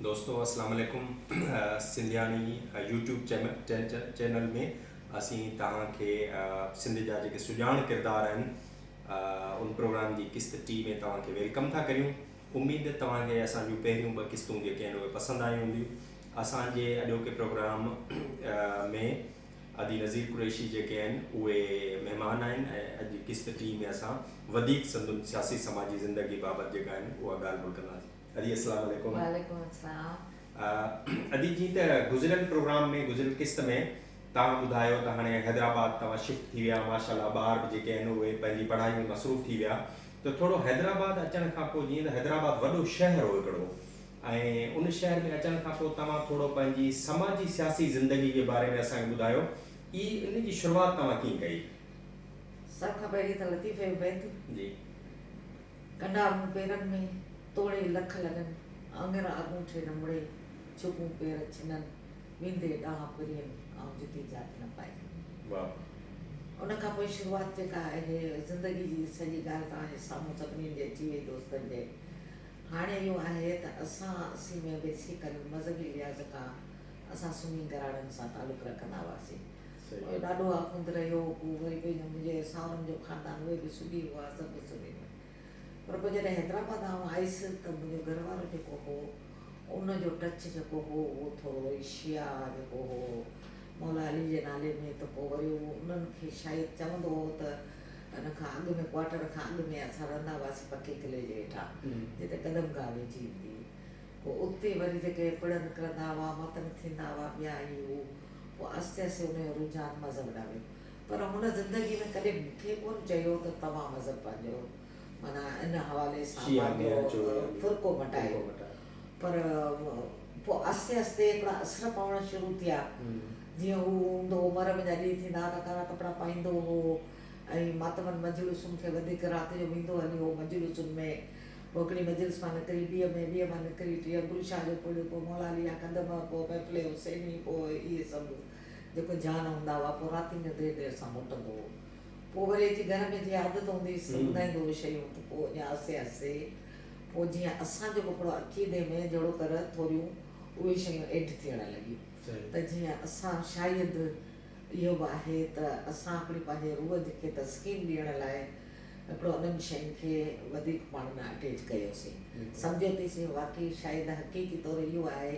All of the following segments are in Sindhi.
دوستو اسلام عليڪم سنڌياڻي يوٽيوب چينل ۾ اسين توهان کي سنڌ جا جيڪي سڄاڻ ڪردار آهن ان پروگرام جي قسط ٽي ۾ توهان کي welcome ٿا ڪريون. اميد توهان کي اسان جون پهريون ٻه قسطون جيڪي آهن اهي پسند آيون هونديون. اسان جي اڄوڪي پروگرام ۾ ادي نذير قريشي جيڪي آهن اهي مهمان آهن ۽ اڄ قسط ٽي ۾ اسان وڌيڪ سندن سياسي سماجي زندگي بابت جيڪا آهن اها ڳالهه ٻولهه ڪنداسين. ادي السلام عليڪم. وعليڪم السلام. ادي جيئن ته گذريل پروگرام ۾ گذريل قسط ۾ توهان ٻڌايو ته هاڻي حيدرآباد توهان شفٽ ٿي ويا ماشاء الله ٻار به جيڪي آهن اهي پنهنجي پڙهائي ۾ مصروف ٿي ويا ته ٿورو حيدرآباد اچڻ کان پوء جيئن ته حيدرآباد وڏو شهر هو هڪڙو ۽ ان شهر ۾ اچڻ کان پوء توهان ٿورو پنهنجي سماجي سياسي زندگي جي باري ۾ اسان کي ٻڌايو اي ان جي شروعات توهان ڪيئن ڪئي؟ سڀ کان پهرين ته لطيف جو بيت. جي. ڪنڊا مون پيرن ۾، توڙي لک لڳن، آڱر آڳونٺي نه مڙي، ڇڪون پير ڇنن، ويندي ڏانهن پرين، آئون جتي جات نه پائي. واھ. ان کان پوء شروعات جيڪا آهي زندگي جي سڄي ڳالهه توهان جي سامهون سڀني جي اچي وئي دوستن جي. هاڻي اهو آهي ته اسان اسي ۾ بيسيڪل مذهبي لحاظ کان اسان سني گهراڻن سان تعلق رکندا هئاسين. پوء ڏاڏو آخوند رهيو، پوء وري منهنجي ساهرن جو خاندان اهي به سني هئا، سڀ سني هئا. پر پوء جڏهن حيدرآباد آئون آيس ته منهنجو گهر وارو جيڪو هو ان جو ٽچ جيڪو هو اهو ٿورو وري شيعا جيڪو هو مولا علي جي نالي ۾ ته پوء وري اهو انهن کي شايد چوندو هو ته ان کان اڳ ۾ ڪوارٽر کان اڳ ۾ اسان رهندا هئاسين پڪي قلعي جي هيٺان جتي قدم گاهه ويجهي هوندي هئي پوء اتي وري جيڪي پڙ نڪرندا هئا ماتم ٿيندا هئا ٻيا هي هو پوء آهستي آهستي ان جو رجحان مذهب ڏانهن ويو پر هن زندگي ۾ ڪڏهن مون کي ڪونه چيو ته توهان مذهب پنهنجو معنيٰ ان حوالي سان پنهنجو فرقو مٽايو پر پوء آهستي آهستي هڪڙا اثر پوڻ شروع ٿيا جيئن هو هوندو هو محرم جا ڏينهن ٿيندا هئا ته ڪارا ڪپڙا پائيندو هو ۽ ماتمن مجلسن کي وڌيڪ رات جو ويندو هلي هو مجلسن ۾ پوء هڪڙي مجلس مان نڪري ٻيء ۾ ٻيء مان نڪري ٽيء گل شاهه جو پڙ پوء مولا علي جا قدم پوء محفل حسيني پوء اهي سڀ جيڪو جهان هوندا هئا پوء راتين جو دير دير سان موٽندو هو پوء وري اچي گهر ۾ جيئن عادت هوندي هيس ته ٻڌائيندو هو شيون ته پوء اڃا آهستي آهستي پوء جيئن اسان جو به هڪڙو عقيدي ۾ جهڙوڪر ٿوريون اهي شيون ايڊ ٿيڻ لڳيون ته جيئن اسان شايد اهو به آهي ته اسان هڪڙي پنهنجي روح کي تسڪين ڏيڻ لاء هڪڙو انهن شين کي وڌيڪ پاڻ ۾ اٽيچ ڪيوسين سمجهيو ٿي سين واقعي شايد حقيقي طور اهو آهي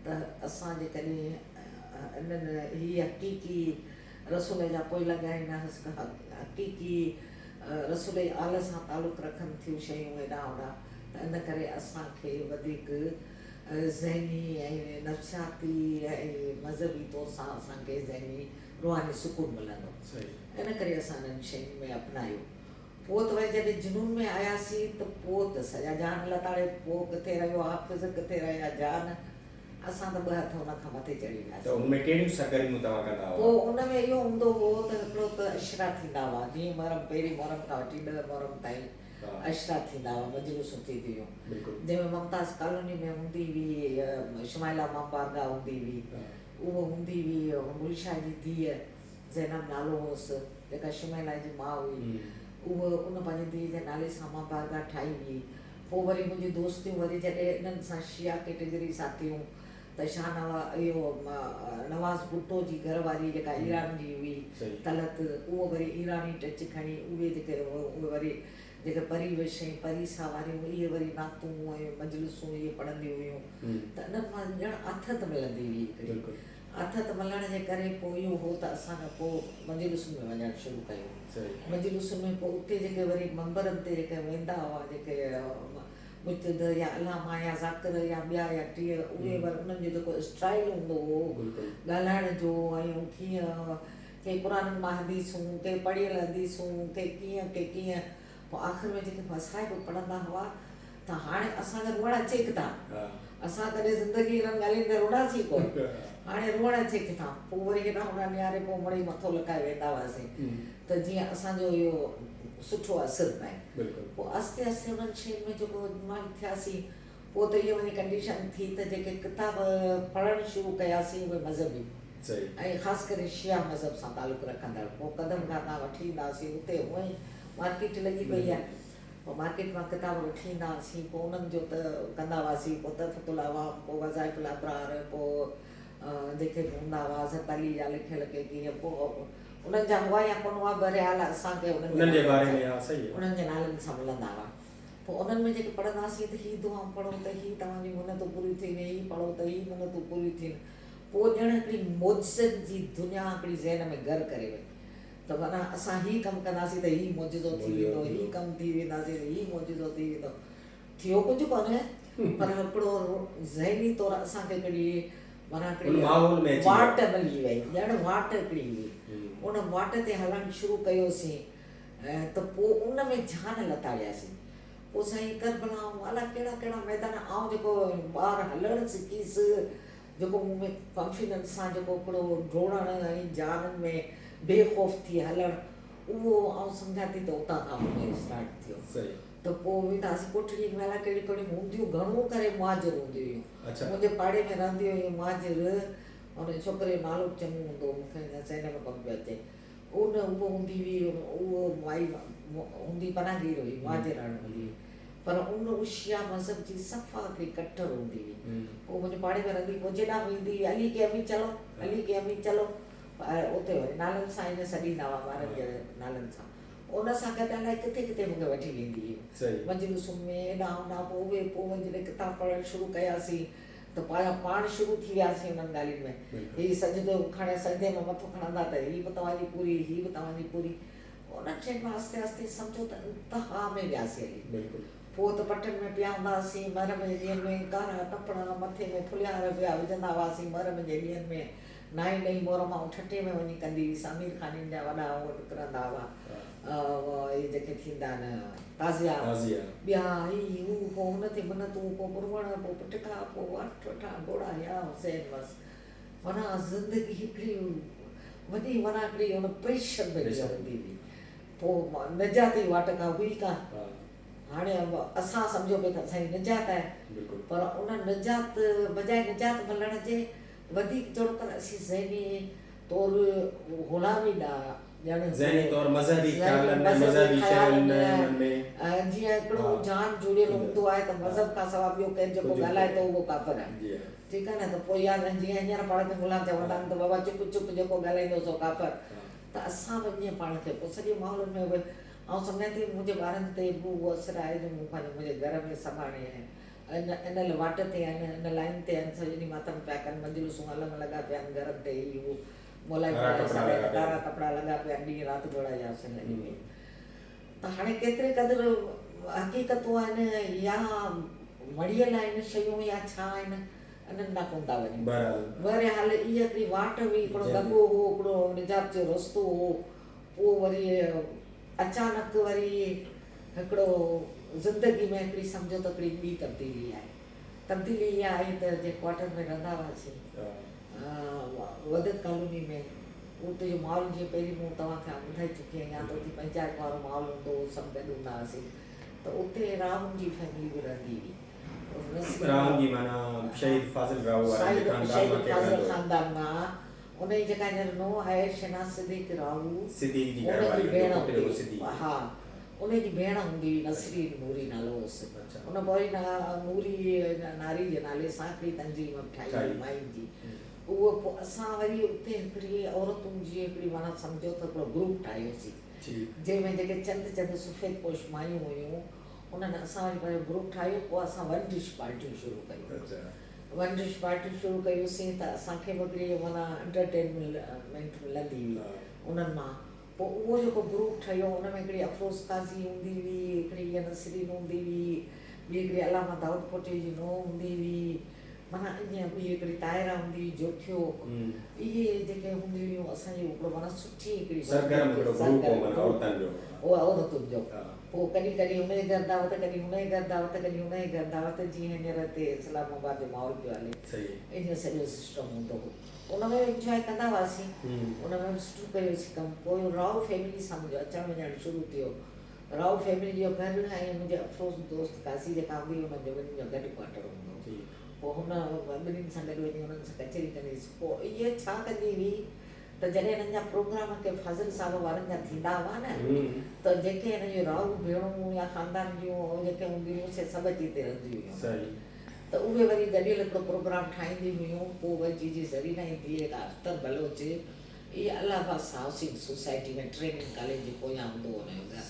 ته اسان جيڪڏهن انهن هي حقيقي رسول جا پوئلڳ آهن، حقيقي رسول جي آل سان تعلق رکن ٿيون شيون هيڏانهن هوڏانهن ته ان ڪري اسان کي وڌيڪ ذهني ۽ نفسياتي ۽ مذهبي طور سان اسان کي ذهني روحاني سڪون ملندو ان ڪري اسان انهن شين ۾ اپنايو. پوء ته وري جڏهن جنون ۾ آياسين ته پوء ته سڄا جهان لتاڙي پوء ڪٿي رهيو حافظ ڪٿي رهيا جهان اسان ته ٻه هٿ ان کان مٿي چڙهي وياسين. ته ان ۾ ڪهڙيون سرگرميون توهان ڪندا هئا؟ پوء ان ۾ اهو هوندو هو ته هڪڙو ته عشرا ٿيندا هئا جيئن محرم پهرين محرم کان وٺي ڏهه محرم تائين عشرا ٿيندا هئا مجلسون ٿينديون هيون جنهن ۾ ممتاز ڪالوني ۾ هوندي هئي شمائله امام بارگاهه هوندي هئي اهو هوندي هئي گل شاهه جي ڌيء زينب نالو هوس، جيڪا شميلا جي ماء هئي، اهو ان پنهنجي ڌيء جي نالي سان امان بارگاهه ٺاهي هئي. پوء وري منهنجون دوستيون وري جڏهن انهن سان شيعا ڪيٽيگري سان ٿيون ته شاهنواز اهو نواز ڀٽو جي گهر واري جيڪا ايران جي هئي طلعت اهو وري ايراني ٽچ کڻي اهي جيڪي اهي وري جيڪي پري وش ۽ پريسا واريون اهي وري نعتون ۽ مجلسون اهي پڙهنديون هيون ته انهن مان ڄڻ آٿت ملندي هئي هڪڙي. آٿت ملڻ جي ڪري پوء اهو هو ته اسان پوء مجلسن ۾ وڃڻ شروع ڪيو. مجلسن ۾ پوء اتي جيڪي وري منبرن تي جيڪي ويندا هئا جيڪي مجتهد يا علامه يا ذاڪر يا ٻيا يا ٽيء اهي وري انهن جو جيڪو اسٽائيل هوندو هو ڳالهائڻ جو ۽ هو ڪيئن ڪي قرآنن مان حديثون ڪي پڙهيل حديثون ڪي ڪيئن ڪي ڪيئن پوء آخر ۾ جيڪي مصائب پڙهندا هئا ته هاڻي اسان کي روئڻ اچي ڪٿان؟ اسان ڪڏهن زندگي انهن ڳالهين تي روڙاسين ڪونه. هاڻي روئڻ اچي ڪٿان؟ پوء وري هيڏانهن هوڏانهن نهاري پوء مڙئي مٿو لڪائي ويندا هئاسين ته جيئن اسان جو اهو سٺو اثر پئي. پوء آهستي آهستي انهن شين ۾ جيڪو انوالو ٿياسين پوء ته اها وڃي ڪنڊيشن ٿي ته جيڪي ڪتاب پڙهڻ شروع ڪياسين اهي مذهبي ۽ خاص ڪري شيعا مذهب سان تعلق رکندڙ. پوء قدم گاهه تان وٺي ايندا هئاسين اتي هونئن ئي مارڪيٽ لڳي پئي آهي. پوء مارڪيٽ مان ڪتاب وٺي ايندا هئاسين پوء انهن جو ته ڪندا هئاسين پوء تحفة العوام پوء وظائف الابرار پوء جيڪي به هوندا هئا حضرت علي جا لکيل ڪي ڪيئن پوء انهن جا هئا يا ڪونه هئا بهرحال اسان کي انهن جي باري ۾ ها صحيح انهن جي نالن سان ملندا هئا پوء انهن ۾ جيڪي پڙهندا هئاسين ته هي دعائون پڙهو ته هي توهان جون منتون پوريون ٿين هي پڙهو ته هي منتون پوريون ٿين پوء ڄڻ هڪڙي معجزن جي دنيا هڪڙي ذهن ۾ گهر ڪري وئي ته معنيٰ اسان هي ڪم ڪنداسين ته هي معجزو ٿي ويندو، هي ڪم ٿي وينداسين ته هي معجزو ٿي ويندو. ٿيو ڪجهه ڪونهي پر هڪڙو ذهني طور اسان کي هڪڙي معنيٰ هڪڙي واٽ ملي وئي، ڄڻ واٽ هڪڙي هئي. ان واٽ تي هلڻ شروع ڪيوسين ته پوء ان ۾ جان لتاڙياسين. پوء سائين ڪربلا ۽ الاء ڪهڙا ڪهڙا ميدان آئون جيڪو ٻار هلڻ سکيس جيڪو مون ۾ ڪانفيڊنس سان جيڪو هڪڙو ڊوڙڻ ۽ جهانن ۾ بي خوف ٿي هلڻ اهو آئون سمجهان ٿي ته اتان کان مون ۾ اسٽارٽ ٿيو ته پوء ويندا هئاسين ڪوٺڙي ۾ الائي ڪهڙيون ڪهڙيون هونديون گهڻو ڪري مهاجر هونديون هيون منهنجي پاڙي ۾ رهنديون هيون مهاجر ان ڇوڪري جو نالو به چڱو هوندو هو مون کي هينئر ذهن ۾ ڪونه پيو اچي ان اهو هوندي هئي اهو مائي هوندي پناهگير هئي مهاجراڻ هوندي هئي پر ان شيعه مذهب جي صفا هڪڙي ڪٽر هوندي هئي. پوء منهنجي پاڙي ۾ رهندي هئي. پوء جيڏانهن ويندي هئي، علي ڪي امي چلو، علي ڪي امي چلو. اتي وري نالن سان ائين سڏيندا هئا ٻارن جي نالن سان. ان سان گڏ الائي ڪٿي ڪٿي مون کي وٺي ويندي هئي. مجلسن ۾ هيڏانهن هوڏانهن. پوء اهي پوء وري جڏهن ڪتاب پڙهڻ شروع ڪياسين ته پاڻ پاڻ شروع ٿي وياسين انهن ڳالهين ۾. هي سجدو کڻي سجدي مان مٿو کڻندا ته هي به توهان جي پوري، هي به توهان جي پوري. انهن شين مان آهستي آهستي سمجهو ته انتها ۾ وياسين هلي. بلڪل. پوء ته پٽن ۾ پيا هوندا هئاسين، محرم جي ڏينهن ۾ ڪارا ڪپڙا مٿي ۾ ڦليار پيا وجهندا هئاسين، محرم جي ڏينهن ۾ نائين ڏهين محرم آئون ٺٽي ۾ وڃي ڪندي هيس، امير خانين جا وڏا هو نڪرندا هئا، اهي جيڪي ٿيندا آهن تعزيا، ٻيا هي هو، پوء هن تي منتون، پوء پروڻ، پوء پٽڪا، پوء اٺ اٺان گهوڙا يا حسين بس. معنيٰ زندگي هڪڙي وڏي معنيٰ هڪڙي ان پريشر ۾ جيئن هوندي هئي پوء نجات جي واٽ ڪا هئي ڪانه هاڻي اسان سمجهيو پئي ته اسان جي نجات آهي پر ان نجات بجاء نجات ملڻ جي وڌيڪ جهڙوڪر اسين ذهني طور غلامي ڏانهن ڄڻ ذهني طور مذهبي خيالن ۽ مذهبي شين ۾ جيئن هڪڙو جان جڙيل هوندو آهي ته مذهب کان سواء ٻيو ڪير جيڪو ڳالهائي ٿو اهو ڪافر آهي. ٺيڪ آهي نه ته پوء يا جيئن هينئر پاڻ کي ملان چوندا آهن ته بابا چپ چپ جيڪو ڳالهائيندو سو ڪافر ته اسان به ائين پاڻ کي پوء سڄي ماحول ۾ به آئون سمجهان ٿي منهنجي ٻارن تي به اهو اثر آهي جو مون پنهنجي منهنجي گهر ۾ سڀ هاڻي ان ان واٽ تي آهن ان لائين تي آهن سڄو ڏينهن ماتم پيا ڪن مجلسون علم لڳا پيا آهن گهرن تي هي هو مولائي مولائي سڏ ڪارا ڪپڙا لڳا پيا آهن ڏينهن رات گهوڙا يا حسين لڳي پئي ته هاڻي ڪيتري قدر حقيقتون آهن يا مڙهيل آهن شيون يا ڇا آهن انهن ڏانهن ڪونه ٿا وڃون. بهرحال اها هڪڙي واٽ هئي، هڪڙو دڳو هو، هڪڙو نجات جو رستو هو. پوء وري اچانڪ وري هڪڙو زندگي ۾ هڪڙي سمجهو ته هڪڙي ٻي تبديلي آئي. تبديلي اها آئي ته جنهن ڪوارٽر ۾ رهندا هئاسين وحدت ڪالوني ۾ اتي جو ماحول جيئن پهرين مون توهان کي ٻڌائي چڪي آهيان ته اتي پنچائت وارو ماحول هوندو هو سڀ گڏ هوندا هئاسين ته اتي راهن جي فيملي به رهندي هئي. راهن جي معنيٰ شهيد فاضل راهو وارن جي خاندان مان ڪير رهندو هو؟ خاندان مان ان جي جيڪا هينئر نونهن آهي شهناز صديق راهو صديق جي گهر واري ان جو پٽ هو صديق ها ان جي ڀيڻ هوندي هئي نسرين نوري نالو هوس ان پوء نوري ناري جي نالي سان هڪڙي تنظيم به ٺاهي هئي ماين جي اهو پوء اسان وري اتي هڪڙي عورتن جي هڪڙي معنيٰ سمجهو ته هڪڙو گروپ ٺاهيوسين جنهن ۾ جيڪي چند چند سفيد پوش مايون هيون انهن اسان وري پنهنجو گروپ ٺاهيو پوء اسان ون ڊش پارٽيون شروع ڪيون ون ڊش پارٽيون شروع ڪيوسين ته اسان کي به هڪڙي معنيٰ انٽرٽينمينٽ ملندي هئي انهن مان پوء اهو جيڪو گروپ ٺهيو ان ۾ هڪڙي افروز قاضي هوندي هئي هڪڙي هيء نسرين هوندي هئي ٻي هڪڙي علامه دائود پوٽي جي نونهن هوندي هئي معنيٰ ائين ٻي هڪڙي طاهره هوندي هئي جوکيو اهي جيڪي هونديون هيون اسان جو هڪڙو معنيٰ سٺي هڪڙي سرگرم هڪڙو گروپ هو معنيٰ عورتن جو. اها عورتن جو پوء ڪڏهن ڪڏهن هن جي گهر دعوت ڪڏهن هن جي گهر دعوت ڪڏهن هن جي گهر دعوت جيئن هينئر هتي اسلام آباد جو ماحول پيو هلي ائين سڄو سسٽم هوندو هو ان ۾ به انجواء ڪندا هئاسين ان ۾ به سٺو ڪيوسين ڪم پوء راء فيملي سان منهنجو اچڻ وڃڻ شروع ٿيو راء فيملي جو گهر ۽ منهنجي افروز دوست قاضي جيڪا هوندي هئي انهن جو ٻنهين جو گڏ ڪوارٽر هوندو هو پوء هن ٻنهين سان گڏ وڃي انهن سان ڪچهري ڪندي هيس پوء اهي ڇا ڪندي هئي ته جڏهن هنن جا پروگرام ڪي فاضل صاحب وارن جا ٿيندا هئا نه ته جيڪي هن جون راهو ڀيڻون يا خاندان جون جيڪي هونديون هيون سي سڀ اچي هتي رهنديون هيون ته اهي وري گڏيل هڪڙو پروگرام ٺاهينديون هيون پوء وري جيجي زرينا جي ڌيء جيڪا اختر بلوچ اها Allah Abbas housing society ۾ training college جي پويان هوندو هو هن جو گهر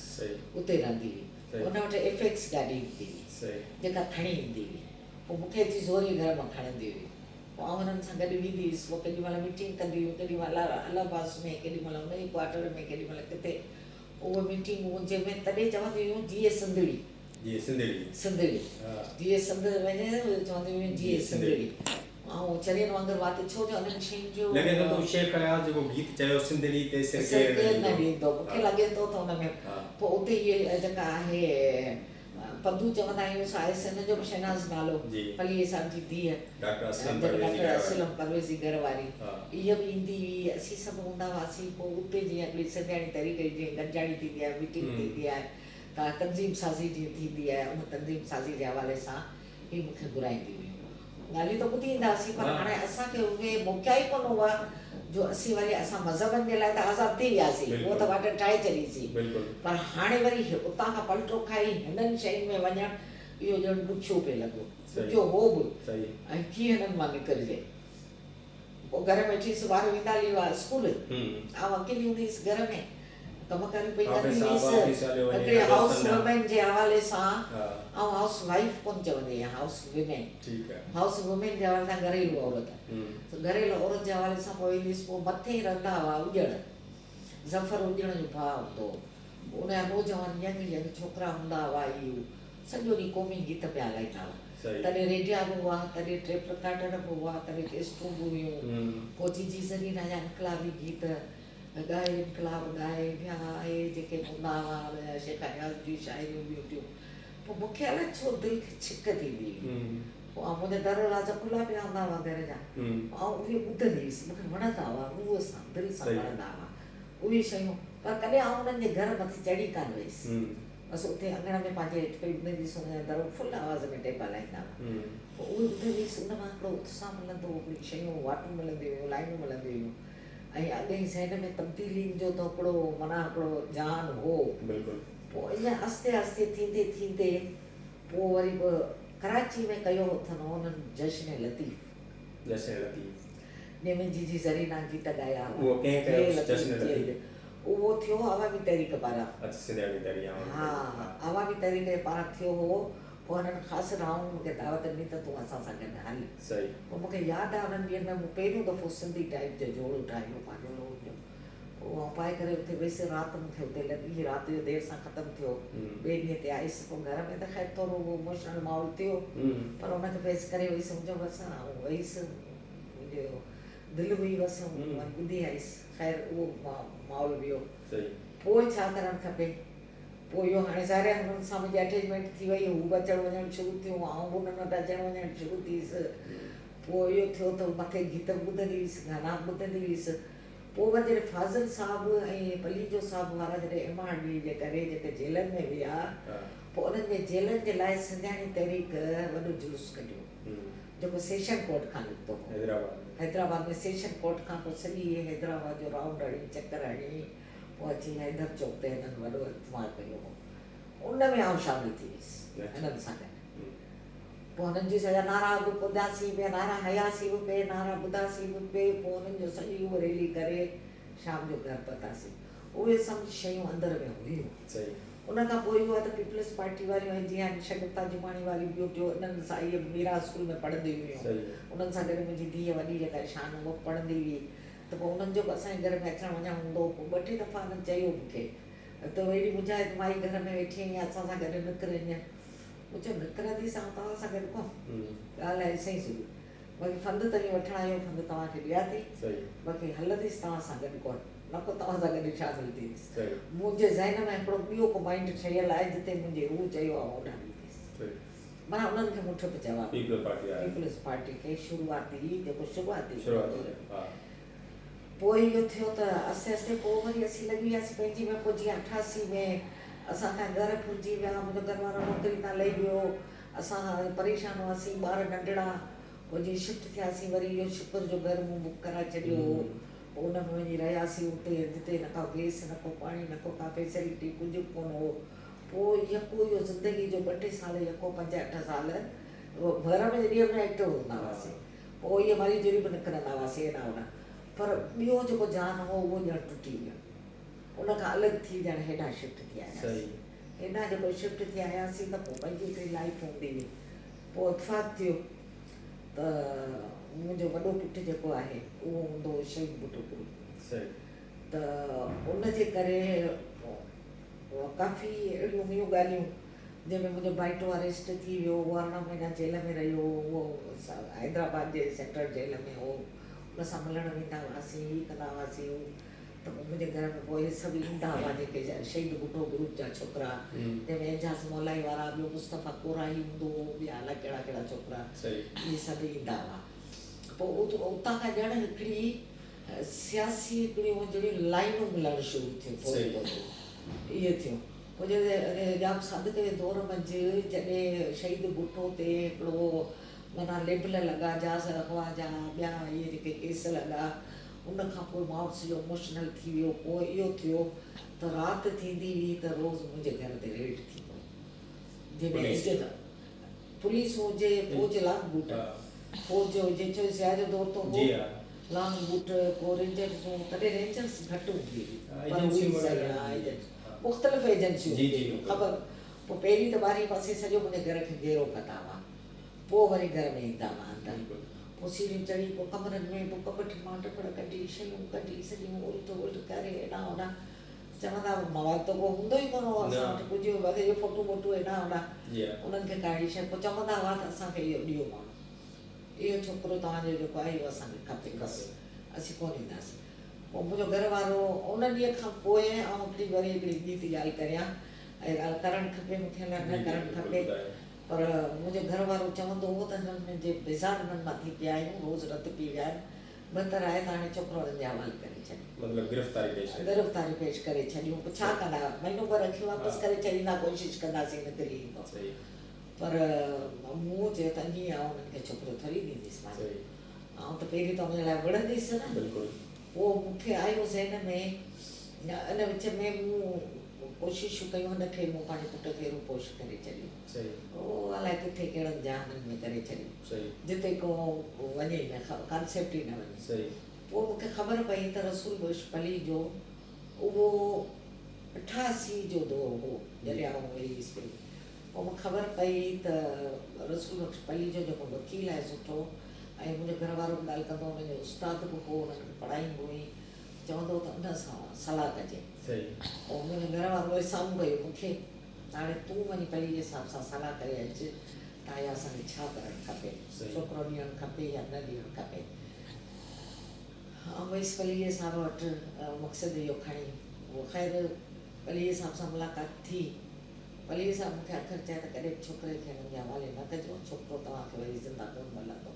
اتي رهندي هئي ان وٽ ايف ايڪس گاڏي هوندي هئي جيڪا کڻي ايندي هئي پوء مون کي اچي زوري گهر مان کڻندي هئي پوء آئون هنن سان گڏ ويندي هيس، پوء ڪيڏي مهل ميٽنگ ڪندي هيون، ڪيڏي مهل الله عباس ۾، ڪيڏي مهل هن جي ڪوارٽر ۾، ڪيڏي مهل ڪٿي. اهي ميٽنگون جنهن ۾ تڏهن چونديون هيون جيئي سنڌڙي. جيئي سنڌڙي. سنڌڙي. جيئي سنڌ وڃي چونديون هيون جيئي سنڌڙي. آئون چرين وانگر وات ڇو جو انهن شين جو. لڳي ٿو ته شيخ اياز جيڪو گيت چيو سنڌڙي تي سر ڪير نه ڏيندو. مون کي لڳي ٿو ته ان ۾. پوء اتي هيء جيڪا آهي. پدو چوندا آهيون سا آهي سن جو به شهناز نالو پليجي صاحب جي ڌيء ڊاڪٽر اسلم پرويز جي گهر واري اها به ايندي هئي اسين سڀ هوندا هئاسين پوء اتي جيئن هڪڙي سنڌياڻي تحريڪ جي جيئن گڏجاڻي ٿيندي آهي ميٽنگ ٿيندي آهي ته تنظيم سازي جيئن ٿيندي آهي ان تنظيم سازي جي حوالي سان هي مون کي گهرائينديون هيون. ڳالهيون ته ٻڌي ايندا هئاسين پر هاڻي اسان کي اهي موقعا ئي ڪونه هئا جو اسين وري اسان مذهبن جي لاء ته آزاد ٿي وياسين اهو ته واٽ ٺاهي ڇڏيسين پر هاڻي وري اتان کان پلٽو کائي هنن شين ۾ وڃڻ اهو ڄڻ ڏکيو پئي لڳو ڏکيو هو به ۽ ڪيئن هنن مان نڪرجي. پوء گهر ۾ ويٺي هيس ٻار ويندا هلي ويا اسڪول آئون اڪيلي هوندي هيس گهر ۾ ڪم ڪاريون پئي ڪندي هيس هڪڙي هائوس وومين جي حوالي سان آئون هائوس وائيف ڪونه چوندي آهيان هائوس وومين هائوس وومين جي حوالي سان گهريلو عورت گهريلو عورت جي حوالي سان پوء ويندي هيس پوء مٿي رهندا هئا اڄڻ ظفر اڄڻ جو ڀاء هوندو هو ان جا نوجوان ينگ ينگ ڇوڪرا هوندا هئا اهي سڄو ڏينهن قومي گيت پيا هلائيندا هئا. تڏهن ريڊيا به هئا، تڏهن ٽيپ رڪارڊر به هئا، تڏهن ڪيسٽون به هيون. پوء جيجي زرينا جا انقلابي گيت ڳائي انقلاب ڳائي ويا اهي جيڪي به هوندا هئا، ان جا شيخ اياز جون شاعريون به هونديون. پوء مون کي الائي ڇو دل کي ڇڪ ٿيندي هئي. پوء آئون منهنجا در دروازا کلا پيا هوندا هئا گهر جا. پوء آئون اهي ٻڌندي هيس. مون کي وڻندا هئا، روح سان دل سان وڻندا هئا اهي شيون. پر ڪڏهن آئون انهن جي گهر مٿي چڙهي ڪانه ويس. بس اتي اڱڻ ۾ پنهنجي هيٺ پئي ٻڌندي هيس ان جا در فل آواز ۾ ٽيپ هلائيندا هئا پوء اهي ٻڌندي هيس ان مان هڪڙو اتساهه ملندو هو هڪڙيون شيون واٽون ملنديون هيون لائينون ملنديون هيون ۽ اڳ ئي ذهن ۾ تبديلين جو ته هڪڙو معنيٰ هڪڙو جهان هو پوء ائين آهستي آهستي ٿيندي ٿيندي پوء وري به ڪراچي ۾ ڪيو اٿن انهن جشن لطيف جشن لطيف جنهن ۾ جيجي زرينا گيت ڳايا هئا. اهو ڪنهن ڪيو جشن لطيف؟ اهو ٿيو عوامي تحريڪ پاران. اڇا سنڌ عوامي تحريڪ ها عوامي تحريڪ جي پاران ٿيو هو پوء هنن خاص رائون مون کي دعوت ڏني ته تون اسان سان گڏ هل. پوء مون کي ياد آهي انهن ڏينهن ۾ مون پهريون دفعو سنڌي ٽائيپ جو جوڙو ٺاهيو پنهنجو لوڙ جو پوء آئون پائي ڪري اتي ويس رات مون کي اتي لڳي رات جو دير سان ختم ٿيو ٻئي ڏينهن تي آيس پوء گهر ۾ ته خير ٿورو اهو اموشنل ماحول ٿيو پر ان کي فيس ڪري ويس منهنجو بس آئون ويس منهنجو دل هئي بس ٻڌي آيس خير اهو ماحول ويو پوء ڇا ڪرڻ کپي پوء اهو هاڻي ظاهر آهي هنن سان منهنجي اٽيچمينٽ ٿي وئي هو به اچڻ وڃڻ شروع ٿيون آئون به انهن وٽ اچڻ وڃڻ شروع ٿيس پوء اهو ٿيو ته مٿي گيت به ٻڌندي هيس گانا به ٻڌندي هيس پوء وري جڏهن فاضل صاحب ۽ پليجو صاحب وارا جڏهن ايم آر ڊي جي ڪري جيڪي جيلن ۾ ويا پوء انهن جي جيلن جي لاء سنڌياڻي تحريڪ وڏو جلوس ڪڍيو جيڪو سيشن ڪورٽ کان نڪتو هو حيدرآباد ۾ سيشن ڪورٽ کان پوء سڄي حيدرآباد جو رائونڊ هڻي چڪر هڻي پوء اچي حيدر چوڪ تي هنن وڏو اجتماع ڪيو هو ان ۾ آئون شامل ٿي ويس هنن سان گڏ پوء هنن جي سڄا نعرا به ٻڌاسين پئي نعرا هنياسين به پئي نعرا ٻڌاسين به پئي پوء هنن جو سڄي اهو ريلي ڪري شام جو گهر پهتاسين اهي سڀ شيون اندر ۾ هيون ان کان پوء اهو آهي ته پيپلز پارٽي واريون ۽ جيئن شگفته جماڻي واريون ٻيو ٽيو انهن سان اهي به ميرا اسڪول ۾ پڙهنديون هيون انهن سان گڏ منهنجي ڌيء وڏي جيڪا شان اها به پڙهندي هئي ته پوء انهن جو به اسان جي گهر ۾ اچڻ وڃڻ هوندو هو پوء ٻه ٽي دفعا انهن چيو مون کي ته اهڙي مجاهد مائي گهر ۾ ويٺي آهين اسان سان گڏ نڪر اڃ مون چيو نڪرنديس آئون توهان سان گڏ ڪونه ڳالهه آهي سائين سڄي باقي فند توهين وٺڻ آيو فند توهان کي ڏيان ٿي باقي هلنديس توهان سان گڏ ڪونه نه ڪو توهان سان گڏ شامل ٿينديس منهنجي ذهن ۾ هڪڙو ٻيو ڪو مائنڊ ٺهيل آهي جتي منهنجي روح چيو آهي اوڏانهن وينديس معنيٰ انهن کي مون ٺپ جواب پيپلز پارٽي کي شروعاتي جيڪو شروعاتي پوء اهو ٿيو ته آهستي آهستي پوء وري اسين لڳي وياسين پنهنجي ۾ پوء جيئن 88 ۾ اسان کان گهر ڦرجي ويا منهنجو گهر وارو نوڪري تان لهي ويو اسان پريشان هئاسين ٻار ننڍڙا پوء جيئن شفٽ ٿياسين وري اهو شڪر جو گهر مون بڪ ڪرائي ڇڏيو هو. پوء ان ۾ وڃي رهياسين اتي جتي نه ڪا گئس نه ڪو پاڻي نه ڪو ڪا فيسلٽي ڪجهه به ڪونه هو. پوء يڪو اهو زندگي جو ٻه ٽي سال يڪو پنج اٺ سال گهر ۾ ڏينهن ۾ ايڪٽو هوندا هئاسين. پوء اهي مري جڙي به نڪرندا هئاسين هيڏانهن هوڏانهن. پر ٻيو جيڪو جهان هو اهو ڄڻ ٽٽي ويو. ان کان الڳ ٿي ڄڻ هيڏانهن شفٽ ٿي آياسين. هيڏانهن جيڪو شفٽ ٿي آياسين ته پوء پنهنجي هڪڙي لائيف هوندي هئي. پوء اتفاق ٿيو ته منهنجو وڏو پٽ جيڪو آهي اهو هوندو هو شهيد ڀٽو گرو ته ان جي ڪري ڪافي اهڙيون هيون ڳالهيون جنهن ۾ منهنجو ڀائٽو اريسٽ ٿي ويو اهو 18 مهينا جيل ۾ رهيو اهو حيدرآباد جي سينٽرل جيل ۾ هو ان سان ملڻ ويندا هئاسين هي ڪندا هئاسين هو ته پوء منهنجي گهر ۾ پوء اهي سڀ ايندا هئا جيڪي شهيد ڀٽو گروپ جا ڇوڪرا جنهن ۾ اعجاز مولائي وارا ٻيو مصطفيٰ ڪوراهي هوندو هو ٻيا الائي ڪهڙا ڪهڙا ڇوڪرا اهي سڀ ايندا هئا پوء اتان کان ڄڻ هڪڙي سياسي هڪڙيون جهڙيون لائينون ملڻ شروع ٿيون ٿوري ٿوري اهي ٿيون پوء جڏهن ڄام صادق جي دور منجهه جڏهن شهيد ڀٽو تي هڪڙو معنيٰ ليبل لڳا جاز اغوا جا ٻيا اهي جيڪي ڪيس لڳا ان کان پوء ماحول سڄو اموشنل ٿي ويو. پوء اهو ٿيو ته رات ٿيندي هئي ته روز منهنجي گهر تي ريڊ ٿيندو هو. جنهن ۾ ايجنٽ پوليس هجي، فوج لانگ بوٽ، فوج هجي ڇو جو سياح جو دور ته هو، لانگ بوٽ پوء رينجرزون، تڏهن رينجرز گهٽ هوندي هئي پر هئي سهي ها ايجنٽ مختلف ايجنسيون هونديون هيون خبر پوء پهرين ته ٻارهين پاسي سڄو منهنجي گهر کي گهيرو ڪندا هئا. پوء وري گهر ۾ ايندا هئا اندر. پوء سيڙهيون چڙهي، پوء ڪمرن ۾، پوء ڪٻٽن مان ٽپڙ ڪڍي، شيون ڪڍي، سڄيون الٽ الٽ ڪري هيڏانهن هوڏانهن. چوندا هئا مواد ته ڪو هوندو ئي ڪونه هو اسان وٽ ڪجهه بس اهي فوٽو ٻوٽو هيڏانهن هوڏانهن انهن کي ڪاڙهي شيء پوء چوندا هئا ته اسان کي اهو ڏيو ماڻهو اهو ڇوڪرو توهان جو جيڪو آهي اهو اسان کي کپي بس اسين ڪونه ڏينداسين. پوء منهنجو گهر وارو ان ڏينهن کان پوء آئون هڪڙي وري هڪڙي ٻي ٿي ڳالهه ڪريان اها ڳالهه ڪرڻ کپي مون کي الائي نه ڪرڻ کپي. پر منهنجو گهر وارو چوندو هو ته هنن ۾ جي بيزار هنن مان ٿي پيا آهيون، روز رت پي ويا آهن، بهتر آهي ته هاڻي ڇوڪرو هنن جي حوالي ڪري ڇڏيون. مطلب گرفتاري پيش ڪري. گرفتاري پيش ڪري ڇڏيون، پوء ڇا ڪندا، مهينو ٻه رکي واپس ڪري ڇڏيندا، ڪوشش ڪنداسين نڪري ايندو. پر مون چيو ته ائين آئون هنن کي ڇوڪرو ٿوري ڏينديس پنهنجو، آئون ته پهرين ته انهن لاء وڙهنديس نه. پوء مون کي آيو ذهن ۾، ان وچ ۾ مون ڪوششون ڪيون هن کي مون پنهنجي پٽ کي روپوش ڪري ڇڏيو. اهو الائي ڪٿي ڪهڙن جهانن ۾ ڪري ڇڏيو. جتي ڪو وڃي ئي نه، ڪانسيپٽ ئي نه وڃي. پوء مون کي خبر پئي ته رسول بخش پليجو اهو 88 جو دور هو جڏهن آئون وئي هيس پئي. پوء مون کي خبر پئي ته رسول بخش پليجو جيڪو وڪيل آهي سٺو ۽ منهنجو گهر وارو به ڳالهه ڪندو هو، انهن جو استاد به هو، انهن کي پڙهائيندو هئي، چوندو هو ته ان سان صلاح ڪجي. پوء منهنجو گهر وارو وري سامهون ڪيو مون کي ته هاڻي تون وڃي پليجي صاحب سان صلاح ڪري اچ ته آيا اسان کي ڇا ڪرڻ کپي، ڇوڪرو ڏيڻ کپي يا نه ڏيڻ کپي. آئون ويس پليجي صاحب وٽ مقصد اهو کڻي. اهو خير پليجي صاحب سان ملاقات ٿي. پليجي صاحب مون کي آخر چيو ته ڪڏهن به ڇوڪري کي هنن جي حوالي نه ڪجو، ڇوڪرو توهان کي وري زنده ڪونه ملندو.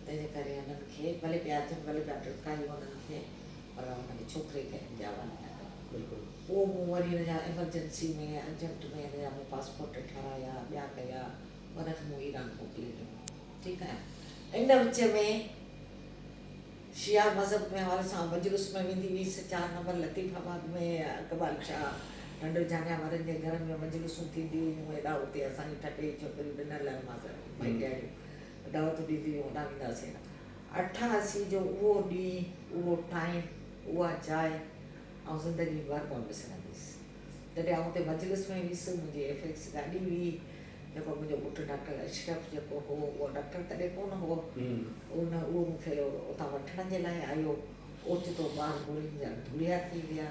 تنهنجي ڪري هنن کي ڀلي پيا اچن، ڀلي پيا ٽڙڪايو هنن کي، پر هن کي ڇوڪري کي هنن جي حوالي نه ڪجو. پوء مون وري هن جا ايمرجنسي ۾ ارجنٽ ۾ هن جا مون پاسپورٽ ٺهرايا، ٻيا ڪيا، هن کي مون ايران موڪلي ڏنو. ٺيڪ آهي. ان وچ ۾ شيعا مذهب ۾ حوالي سان مجلس ۾ ويندي هئيس، 4 نمبر لطيف آباد ۾ اقبال شاهه ٽنڊو جهانيان وارن جي گهرن ۾ مجلسون ٿينديون هيون، هيڏانهن هتي اسان جي ٺٽي جي ڇوڪريون ڏنل آهن مان مائٽياڻيون دعوتون ڏينديون هيون هوڏانهن ويندا هئاسين. 88 جو اهو ڏينهن، اهو ٽائيم، اها جاء آئون زندگي ڀر ڪونه وسرنديس. جڏهن آئون اتي مجلس ۾ هيس، منهنجي ايف ايڪس گاڏي هئي، جيڪو منهنجو پٽ ڊاڪٽر اشرف جيڪو هو، اهو ڊاڪٽر تڏهن ڪونه هو، ان اهو مون کي اتان وٺڻ جي لاء آيو، اوچتو ٻار گولين جا ڌوڙيا ٿي ويا.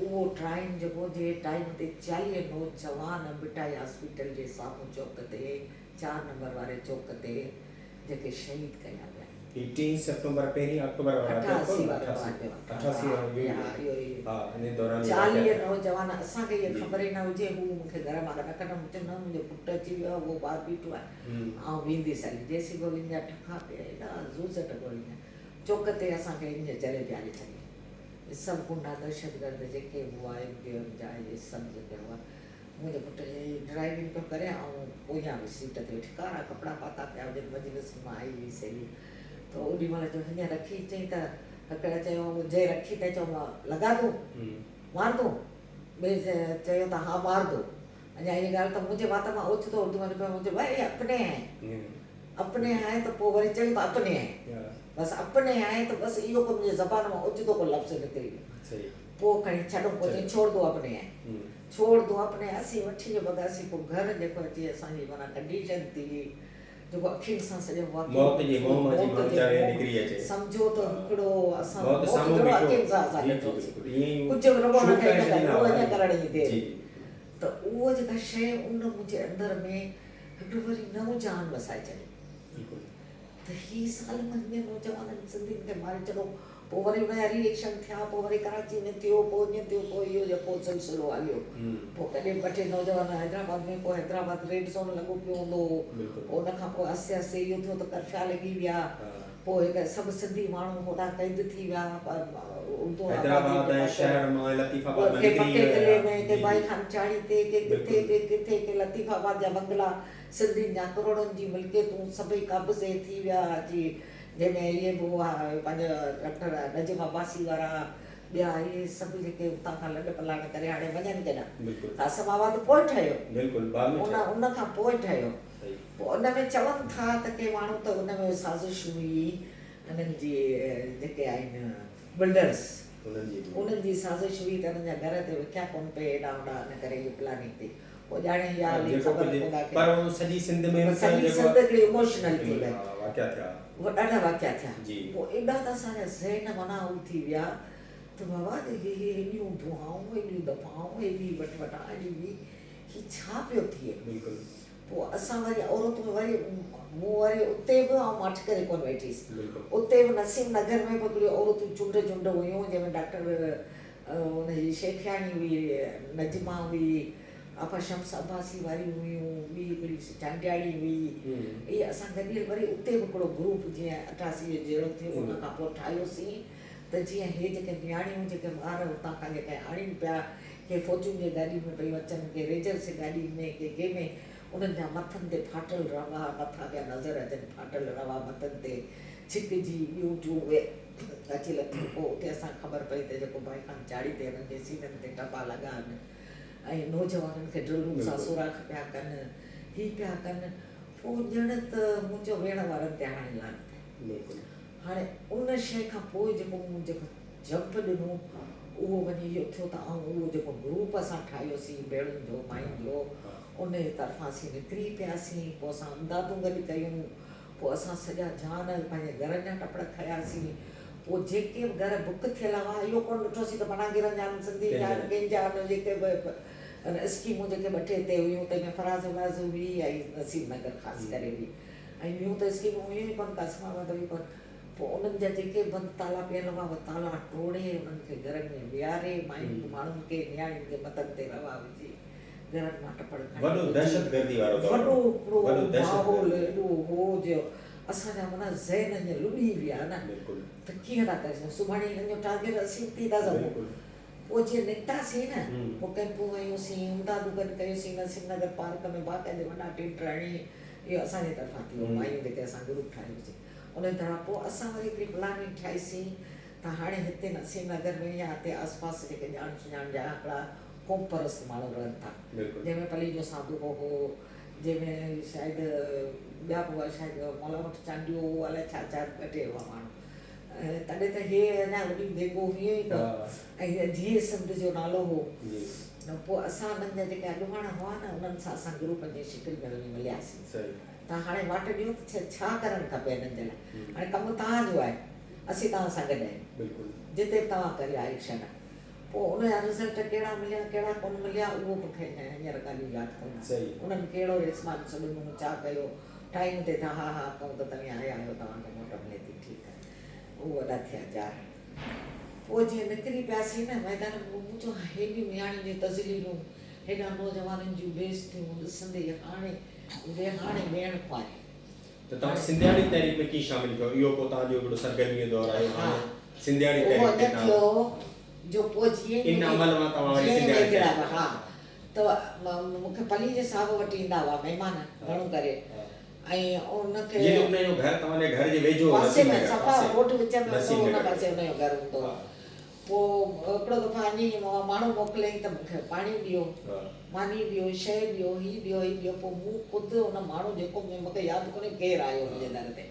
اهو ٽائيم جيڪو جنهن ٽائيم تي 40 نوجوان ڀٽائي هاسپيٽل جي سامهون چوڪ تي 4 نمبر واري چوڪ تي جيڪي شهيد ڪيا ويا. هي ٽين سيپٽمبر پهرين آڪٽوبر وارو واقعو 88 وارو واقعو 88 وارو اهو ئي اهو ئي ها انهي دوران اهي 40 نوجوان اسان کي اها خبر ئي نه هجي هو مون کي گهر مان ڪڍ ڪڍ مون چيو نه منهنجو پٽ اچي ويو آهي اهو ٻاهر بيٺو آهي آئون وينديس هلي جيسين گولين جا ٺڪا پيا ايڏا زوزٽ گولين جا چوڪ تي اسان کي ائين جهلي بيهاري ڇڏيو سڀ غنڊا دهشتگرد جيڪي به هئا ايم ڪيو ايم جا اهي سڀ جيڪي هئا منهنجو پٽ هي ڊرائيونگ پيو ڪري آئون پويان به سيٽ تي ويٺي ڪارا ڪپڙا پاتا پيا هجن مجلس مان آئي هئي سهيلي ته اوڏي مهل جو هيئن رکي چئي ته. هڪڙي چيو جي رکي ته چيو لگا دون مار دون ٻئي چيو ته ها مار دو اڃا هيء ڳالهه ته منهنجي وات مان اوچتو اردو ۾ نڪري مون چيو ڀائي اپني هين اپني هين ته پوء وري چيو ته اپني هين بس اپني هين ته بس اهو ڪو منهنجي زبان مان اوچتو ڪو لفظ نڪري ويو پوء کڻي ڇڏو پوء چيائين ڇوڙ دو اپني هين ڇوڙ دو اپني اسين وٺي جو ڀڳاسين پوء گهر جيڪو اچي اسان جي معنيٰ ڪنڊيشن ٿي جيڪو اکين سان سڄو واقعو موت جي منهن مان جي ماڻهو ويچاري نڪري اچي. سمجهو ته هڪڙو اسان موت موت سامهون جهڙو بيٺو اکين سان اسان جي جي ڏٺوسين بلڪل ائين ئي ڪجهه به رڳو شروع هن کي ڪري ائين ڇڏيندا رڳو هئا ائين ڪرڻ جي جي دير جي ته اهو جيڪا شيء ان منهنجي اندر ۾ هڪڙو وري نئون جهان وسائي ڇڏيو. بلڪل. ته هي ظالم هيئن نوجوانن سنڌين کي ماري ڇڏيو پوء وري ان جا ري ايڪشن ٿيا پوء وري ڪراچي ۾ ٿيو پوء ائين ٿيو پوء اهو جيڪو سلسلو هليو پوء ڪڏهن ٻه ٽي نوجوان حيدرآباد ۾ پوء حيدرآباد ريڊ زون لڳو پيو هوندو هو پوء ان کان پوء آهستي آهستي اهو ٿيو ته ڪرفيا لڳي ويا پوء هڪ سڀ سنڌي ماڻهو هوڏانهن قيد ٿي ويا اردو حيدرآباد ۽ شهر مان لطيف آباد مان ڪي نڪري پڪي قلعي ۾ ويا ڪي بائي خان چاڙهي تي ڪي ڪٿي ڪي ڪٿي ڪي لطيف آباد جا بنگلا سنڌين جا ڪروڙن جي ملڪيتون سڀئي قابض ٿي ويا اچي جنهن ۾ اهي به هئا پنهنجو ڊاڪٽر نجم عباسي وارا ٻيا اهي سڀ جيڪي اتان کان لڏ پلاڻ ڪري هاڻي وڃن ڪيڏانهن قاسم آباد پوء ٺهيو بلڪل بعد ۾ ان ان کان پوء ٺهيو پوء ان ۾ چون ٿا ته ڪي ماڻهو ته ان ۾ سازش هئي انهن جي جيڪي آهن بلڊرس انهن جي سازش هئي ته انهن جا گهر تي وکيا ڪونه پئي هيڏانهن هوڏانهن ان ڪري اهي پلاننگ ٿي پوء ڄاڻي اها هلي جيڪو خبر ڪجهه خدا کي. پر اهو سڄي سنڌ ۾ به سڄي جيڪو سنڌ هڪڙي اموشنل ٿي وئي. ها واقعا ٿيا. اهي ڏاڍا واقعا ٿيا. جي. پوء ايڏا ته اسان جا ذهن معنيٰ هو ٿي ويا ته بابا هي هي هيڏيون دعائون هيڏيون دفعائون هيڏي وٺ وٺان هيڏي هي هي ڇا پيو ٿئي. بلڪل. پوء اسان وري عورتون وري مون وري اتي به آئون ماٺ ڪري ڪونه ويٺيس. بلڪل. اتي به نسيم نگر ۾ به هڪڙيون عورتون چونڊ چونڊ هيون جنهن ۾ ڊاڪٽر ان جي شيخياڻي هئي نجما هئي. آپا شمس عباسي واريون هيون، ٻي هڪڙي چانڊياڻي هئي، اهي اسان گڏيل وري اتي به هڪڙو گروپ جيئن 88 جو جهيڙو ٿيو ان کان پوء ٺاهيوسين ته جيئن هي جيڪي نياڻيون جيڪي ٻار اتان کان جيڪي آڻين پيا ڪي فوجين جي گاڏين ۾ پيون اچن ڪي رينجرس جي گاڏين ۾ ڪي ڪنهن ۾ انهن جا مٿن تي ڦاٽل روا مٿا پيا نظر اچن ڦاٽل روا مٿن تي ڇڪجي ٻيون ٽيون اهي اچي لٿيون پوء اتي اسان کي خبر پئي ته جيڪو ڀائي خان چاڙهي تي انهن جي سينن تي ٽپا لڳا آهن. ۽ نوجوانن کي ڊرلون سان سوراخ پيا ڪن، هي پيا ڪن، پوء ڄڻ ته مون چيو ويهڻ وارن تي هاڻي لعنت آهي. هاڻي ان شيء کان پوء جيڪو مون جيڪو جمپ ڏنو اهو وڃي اهو ٿيو ته آئون اهو جيڪو گروپ اسان ٺاهيوسين ڀيڻن جو ماين جو ان جي طرفان اسين نڪري پياسين پوء اسان امدادون گڏ ڪيون پوء اسان سڄا جهان پنهنجي گهرن جا ٽپڙ کنياسين. پوء جيڪي به گهر بڪ ٿيل هئا، اهو ڪونه ڏٺوسين ته پناهگيرن جا آهن، سنڌين جا آهن، ڪنهن جا آهن، جيڪي به اسڪيمون جيڪي ٻه ٽي هتي هيون، تنهن ۾ فراز وراز هئي ۽ نصيب نگر خاص ڪري هئي ۽ ٻيون ته اسڪيمون هيون ئي ڪونه، قاسم آباد هئي ڪونه. پوء انهن جا جيڪي به بند تالا پيل هئا، اهي تالا ٽوڙي، انهن کي گهرن ۾ ويهاري، ماين ماڻهن کي، نياڻين کي مٿن تي روا وجهي، گهرن مان ٽپڙ کڻي وڏو دهشتگردي وارو دور وڏو هڪڙو ماحول ايڏو هو جو اسان جا معنيٰ ذهن ائين لڏي ويا نه ته ڪيئن ٿا ڪري سگهون سڀاڻي هنن جو ٽارگيٽ اسين به ٿي ٿا سگهون پوء جيئن نڪتاسين نه پوء ڪئمپون هنيوسين امدادون گڏ ڪيوسين نسيم نگر پارڪ ۾ باقاعدي وڏا ٽينٽ هڻي اهو اسان جي طرفان ٿي ويو مايون جيڪي اسان گروپ ٺاهيوسين ان طرح پوء اسان وري هڪڙي پلاننگ ٺاهيسين ته هاڻي هتي نسيم نگر ۾ يا هتي آس پاس جيڪي ڄاڻ سڃاڻ جا هڪڙا قومپرست ماڻهو رهن ٿا، جنهن ۾ پليجو ساڌو هو، جنهن ۾ شايد ٻيا به هئا، شايد مولا بخش چانڊيو هو، الائي ڇا ڇا ٻه ٽي هئا ماڻهو. تڏهن ته هي اڃا وڏيون ديڳون هيون ئي ڪونه ۽ جيئي سنڌ جو نالو هو. پوء اسان انهن جا جيڪي اڳواڻ هئا نه، انهن سان اسان گروپ جي شڪل ۾ وڃي ملياسين ته هاڻي واٽ ڏيو ته ڇا ڪرڻ کپي هنن جي لاء، هاڻي ڪم توهان جو آهي، اسين توهان سان گڏ آهيون، جتي به توهان ڪريو ايڪشن. پوء ان جا رزلٽ ڪهڙا مليا ڪهڙا ڪونه مليا اهو مون کي هينئر ڳالهيون ياد ڪونهن. انهن ڪهڙو ريسپانس ڏنو ڇا ڪيو ٽائيم تي ته ها ها ڪئون ته توهين آيا آهيو توهان کي موٽ ملي ٿي ٺيڪ آهي اهو وڏا ٿيا چار. پوء جيئن نڪري پياسين نه ميدان ۾ مون چيو هيڏيون نياڻين جون تذليلون هيڏا نوجوانن جون بيعزتيون ڏسندي هاڻي ويهاڻي ويهڻ خواري. ته توهان سنڌياڻي تحريڪ ۾ ڪيئن شامل ٿيو؟ اهو پوء توهان جو هڪڙو سرگرميء جو دور آيو، هاڻي سنڌياڻي اهو تحريڪ تي نه توهان ٿيو جو پوء جيئن ئي ان عمل مان توهان وري جيئن ئي سنڌياڻي ويجهڙا تحريڪ ها ته مون کي پليجي صاحب وٽ ايندا هئا مهمان گهڻو ڪري. ۽ ان کي جيئن ته ان جو گهر توهان جي گهر جي ويجهو هو پاسي نسيم ۾ نگر صفا پاسي روڊ وچ ۾ هوندو نسيم هو ان نگر پاسي ۾. ان جو گهر هوندو هو. ها. پوء هڪڙو دفعو ائين ئي ماڻهو موڪليائين ته مون کي پاڻي ڏيو، ها. ماني ڏيو، شيء ڏيو، هي ڏيو هي ڏيو پوء مون خود ان ماڻهو جيڪو مون کي ياد ڪونهي ڪير آيو منهنجي در تي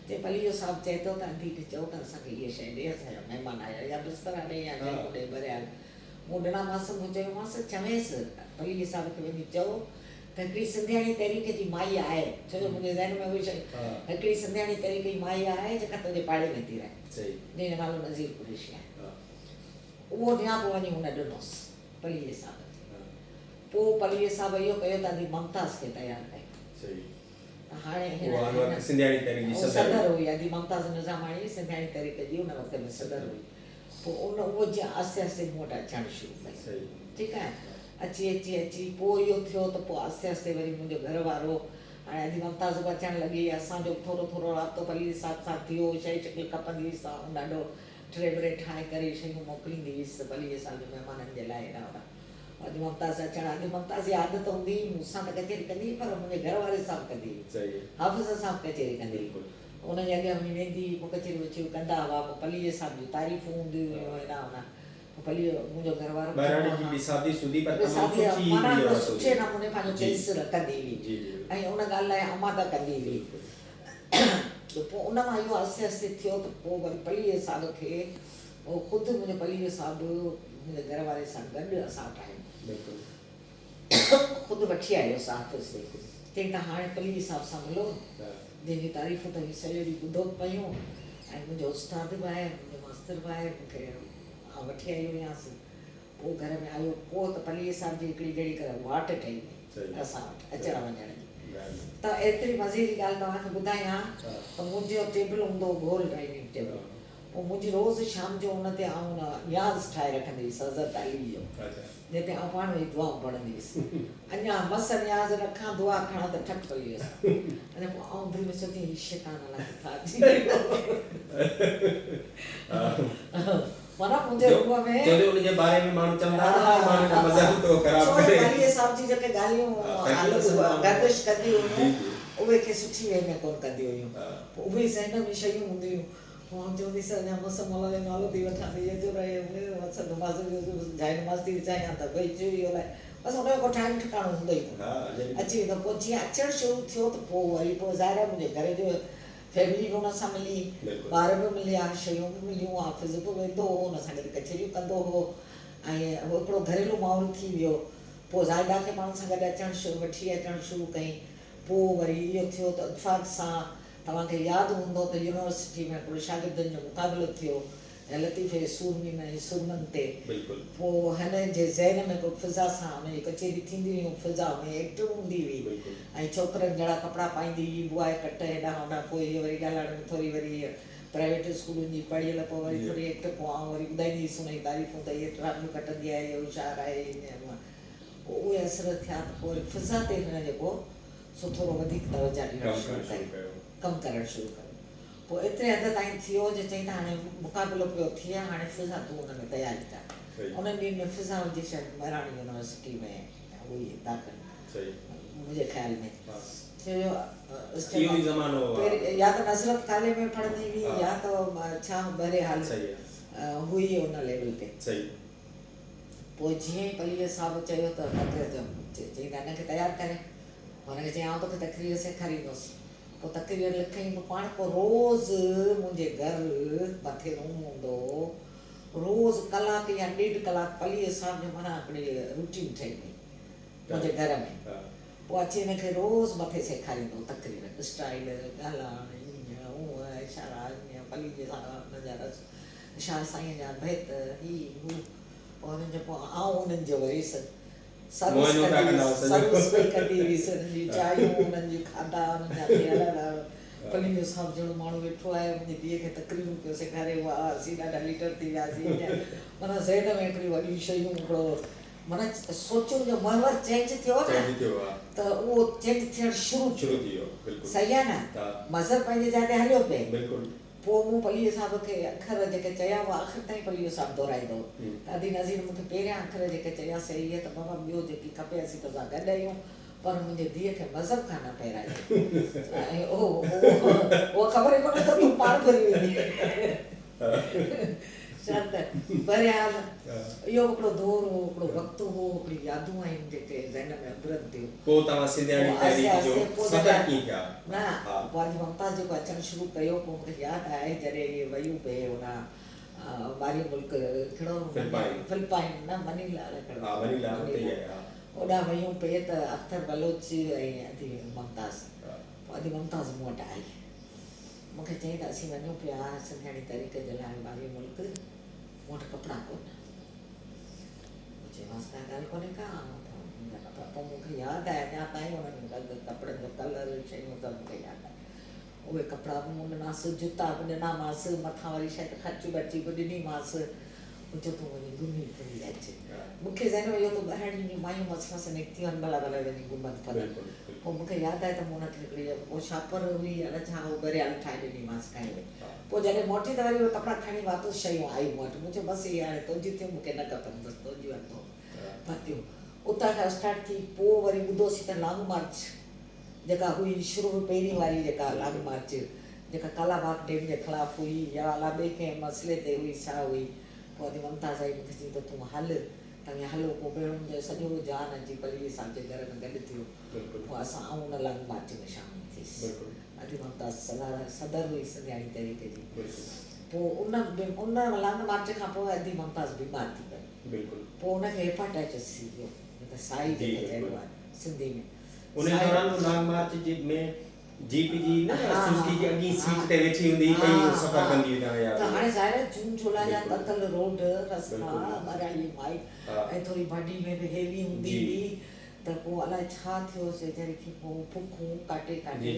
چي پليجو صاحب چئي ٿو ته ادي کي چئو ته اسان کي هيء شيء ڏي اسان جا مهمان آيا يا بسترا ڏي يا شيون ڏي بهرحال مون ڏنامانس مون چيومانس چوينس پليجي صاحب کي وڃي چئو ته هڪڙي سنڌياڻي تحريڪ جي مائي آهي، ڇو جو منهنجي ذهن ۾ اهي شيء هڪڙي سنڌياڻي تحريڪ جي مائي آهي جيڪا تنهنجي پاڙي ۾ ٿي رهي، جنهن جو نالو نذير قريشي آهي. اهو نياپو وڃي هن ڏنوس پليجي صاحب کي. پوء پليجي صاحب اهو ڪيو ته ادي ممتاز کي تيار ڪيو ته هاڻي هن صدر هئي، ادي ممتاز نظاماڻي سنڌياڻي تحريڪ جي ان وقت ۾ صدر هئي. پوء ان اهو جيئن آهستي آهستي مون وٽ اچڻ شروع ڪيو ٺيڪ آهي اچي اچي اچي پوء اهو ٿيو ته پوء آهستي آهستي وري منهنجو گهر وارو هاڻي ادي ممتاز به اچڻ لڳي اسان جو به ٿورو ٿورو رابطو پليجي صاحب سان ٿيو شيء شڪل کپندي هئس ته آئون ڏاڍو ٽري بري ٺاهي ڪري شيون موڪليندي هيس پليجي صاحب جي مهمانن جي لاء هيڏانهن هوڏانهن ادي ممتاز اچڻ ادي ممتاز جي عادت هوندي هئي مون سان ته ڪچهري ڪندي هئي پر منهنجي گهر واري سان به ڪندي هئي حافظ سان به ڪچهري ڪندي هئي ان جي اڳيان وڃي ويندي هئي، پوء ڪچهريون وچهريون ڪندا هئا، پوء پليجي صاحب جون تعريفون هونديون هيون هيڏانهن هوڏانهن، پوء پليجو منهنجو گهر وارو به ٻهراڙي چوندو جي ها. به سادي سودي پر به تمام سادي سٺي معنيٰ هڪڙي هڪڙو عورت سٺي هئي. نموني پنهنجو جي ڪيس رکندي هئي جي جي ۽ ان ڳالهه لاء آماده ڪندي هئي. بلڪل. ته پوء ان مان اهو آهستي آهستي ٿيو ته پوء وري پليجي صاحب کي خود منهنجو پليجو صاحب منهنجي گهر واري سان گڏ اسان وٽ آيو. بلڪل. خود وٺي آيو آفيس ۾، چيائين ته هاڻي پليجي صاحب سان ملو، جنهن جون تعريفون توهين سڄو ڏينهن ٻڌو به پيون ۽ منهنجو استاد به آهي، منهنجو ماستر به آهي، مون کي آئون وٺي آيو هيانس. پوء گهر ۾ آيو، پوء ته پليجي صاحب جي هڪڙي جهڙي ڪر واٽ ٺهي وئي اسان وٽ اچڻ وڃڻ جي. ته ايتري مزي جي ڳالهه توهان کي ٻڌايان ته منهنجو ٽيبل هوندو هو گول ڊائننگ ٽيبل، پوء منهنجي روز شام جو ان تي آئون نياز ٺاهي رکندي هيس حضرت علي جو. جنهن تي آئون پاڻ ويهي دعائون پڙهندي هيس. اڃا مس نياز رکان دعا کڻان ته ٺڪ پئي ويس. اڃا پوء آئون دل ۾ سوچيان هي شيطان الاء ڪٿان اچي ويو. معنيٰ منهنجي روح ۾. ڇو جو ان جي باري ۾ ماڻهو چوندا ها ته ماڻهن جو مذهب ٿو خراب ڪري. ڇو جو علي صاحب جي جيڪي ڳالهيون گردش ڪنديون هيون اهي ڪي سٺي وي ۾ ڪونه ڪنديون هيون. پوء اهي ذهن ۾ شيون هونديون هيون. آئون چوندي هيس اڃا مس مولا جو نالو ٿي وٺان ته اهو ٿيو رهي مس نماز جو جاء نماز ٿي وڇايان ته ڀئي چيو اهو الائي بس ان جو ڪو ٽائيم ٺڪاڻو هوندو ئي ڪونه اچي ويندو پوء جيئن اچڻ شروع ٿيو ته پوء وري پوء ظاهر آهي منهنجي گهر جو فيملي به ان سان ملي ٻار به مليا شيون به مليون حافظ به ويندو هو ان سان گڏ ڪچهريون ڪندو هو ۽ هڪڙو گهريلو ماحول ٿي ويو پوء زاهده کي پاڻ سان گڏ اچڻ وٺي اچڻ شروع ڪئي پوء وري اهو ٿيو ته اتفاق سان توهان کي ياد هوندو ته يونيورسٽي ۾ هڪڙو شاگردن جو مقابلو ٿيو ۽ لطيفي جي سورمين ۽ سورمن تي. پوء هن جي ذهن ۾ ڪو فضا سان هن جي ڪچهري ٿيندي هئي ۽ فضا ۾ ايڪٽو هوندي هئي ۽ ڇوڪرن جهڙا ڪپڙا پائيندي هئي بواء ڪٽ هيڏانهن هوڏانهن پوء هيء وري ڳالهائڻ ۾ ٿوري وري هيء پرائيويٽ اسڪولن جي پڙهيل پوء وري ٿوري ايڪٽ پوء آئون وري ٻڌائيندي هيس هن جون تعريفون ته هيء ٽرافيون ڪٽندي آهي هيء هوشيار آهي هيء هونء پوء اهي اثر ٿيا ته پوء وري فضا تي هن جيڪو سو ٿورو وڌيڪ توجه ڏيڻ شروع ڪئي، ڪم ڪرڻ شروع ڪيو. پوء ايتري حد تائين ٿيو جو چيائين ته هاڻي مقابلو پيو ٿئي، هاڻي فضا تون ان ۾ تياري ڪر. انهن ڏينهن ۾ فضا هجي شايد مهراڻ يونيورسٽي ۾ هئي داخل منهنجي خيال ۾ ڇو جو يا ته نصرت ڪاليج ۾ پڙهندي هئي يا ته ڇا بهرحال هئي ان ليول تي. پوء جيئن ئي پليجي صاحب چيو ته چيائين ته هن کي تيار ڪري. پوء هن کي چيائين آئون توکي تقرير سيکاريندس. پوء تقرير لکيائين پوء پاڻ پوء روز منهنجي گهر مٿي روم هوندو هو روز ڪلاڪ يا ڏيڍ ڪلاڪ پليجي صاحب جو معنيٰ هڪڙي روٽين ٺهي وئي منهنجي گهر ۾. پوء اچي هن کي روز مٿي سيکاريندو هو تقرير اسٽائيل ڳالهائڻ ايئن هونئن اشارا ايئن پليجي صاحب جا رس شاهه سائينء جا بيت، هي هو، پوء انهن جو پوء آئون انهن جو وري سروس ڪندي هيس، سروس پئي ڪندي هيس، انهن جون چاهيون، انهن جون کاڌا، انهن جا ٿيل پليجو صاحب جهڙو ماڻهو ويٺو آهي، منهنجي ڌيء کي تقريرون پيو سيکاري، واهه اسين ڏاڍا ليڊر ٿي وياسين، معنيٰ ذهن ۾ هڪڙيون وڏيون شيون هڪڙو معنيٰ سوچن جو محور چينج ٿيو نه ته اهو چينج ٿيڻ شروع ٿيو، صحيح آهي نه، مذهب پنهنجي جاء تي هليو پئي. پوء مون پليجي صاحب کي اکر جيڪي چيا اهي آخر تائين پليجو صاحب دهرائيندو هو ته ادي نذير مون کي پهريان اکر جيڪي چيا سي اهي ته بابا ٻيو جيڪي کپي اسين توسان گڏ آهيون پر منهنجي ڌيء کي مذهب کان نه ڦيرائجي ۽ اهو اها خبر ئي ڪونه ته تون پاڻ ڦري ويندين. شرط بهرحال اهو هڪڙو دور هو، هڪڙو وقت هو، هڪڙيون يادون آهن جيڪي ذهن ۾ اڀرن ٿيون. پوء توهان سنڌياڻي تحريڪ جو صدر ڪيئن ٿيا؟ نه پوء ادي ممتاز جيڪو اچڻ شروع ڪيو پوء مونکي ياد آهي جڏهن اهي ويون پئي هن ٻاهريون ملڪ ڪھڙو فلپائن فلپائن نه منيلا الائي ڪھڙو ها منيلا اتي ئي آهي ها اوڏانهن ويون پئي ته اختر بلوچ ۽ ادي ممتاز پوء ادي ممتاز مون وٽ آئي مون کي چيائين ته اسين وڃون پيا سنڌياڻي تحريڪ جي لاء ٻاهريون ملڪ مون وٽ ڪپڙا ڪونهن مون چيومانس ڪا ڳالهه ڪونهي ڪا منهنجا ڪپڙا پوء مون کي ياد آهي اڃا تائين انهن ڪپڙن جو ڪلر شيون سڀ مون کي ياد آهي اهي ڪپڙا به مون ڏناس، جتا به ڏنامانس، مٿان وري شايد خرچي ٻرچي به ڏنيمانس. مون چيو تون وڃي گهمي ڦري اچ. مون کي ذهن ۾ اهو ته ٻهراڙين جون مايون مس مس نڪتيون آهن ڀلا ڀلا وڃي گهمن ڦرن. پوء مون کي ياد آهي ته مون هن کي هڪڙي پوء شاپر هئي الائي ڇا هو بريال ٺاهي ڏنيمانس کڻي وئي. پوء جڏهن موٽي ته وري اهي ڪپڙا کڻي واپس شيون آئي مون وٽ. مون چيو بس اهي هاڻي تنهنجيون ٿيون مون کي نه کپن بس تنهنجيون آهن تو پاتيون. اتان کان اسٽارٽ ٿي پوء وري ٻڌوسين ته لانگ مارچ جيڪا هئي شروع پهرين واري جيڪا لانگ مارچ جيڪا ڪالا باغ ڊيم جي خلاف هئي يا الاء ٻئي ڪنهن مسئلي تي هئي ڇا هئي پوء ادي ممتاز آئي مونکي چيائين ته تون هل توهين هلو پوء ڀيڻ منهنجو سڄو جهان اچي پليجي صاحب جي گهر ۾ گڏ ٿيو پوء اسان آئون ان لانگ مارچ ۾ شامل ٿيس ادي ممتاز صدر هئي سنڌياڻي تحريڪ جي پوء ان ان لانگ مارچ کان پوء ادي ممتاز بيمار ٿي پئي پوء ان کي هيپاٽائٽس ٿي ويو جيڪا سائي جيڪا چئبو آهي سنڌي ۾. انهي دوران هو لانگ مارچ جي ۾ جيپ جي نه سوزڪي جي اڳين سيٽ تي ويٺي هوندي هئي پئي اهو سفر ڪندي هئي توهان ياد ته هاڻي ظاهر آهي جون جولاء جا تتل روڊ رستا ٻهراڙي جي مائي ۽ ٿوري باڊي ۾ به هيوي هوندي هئي ته پوء الائي ڇا ٿيو ويچاري کي پوء بکون ڪاٽي ڪاٽي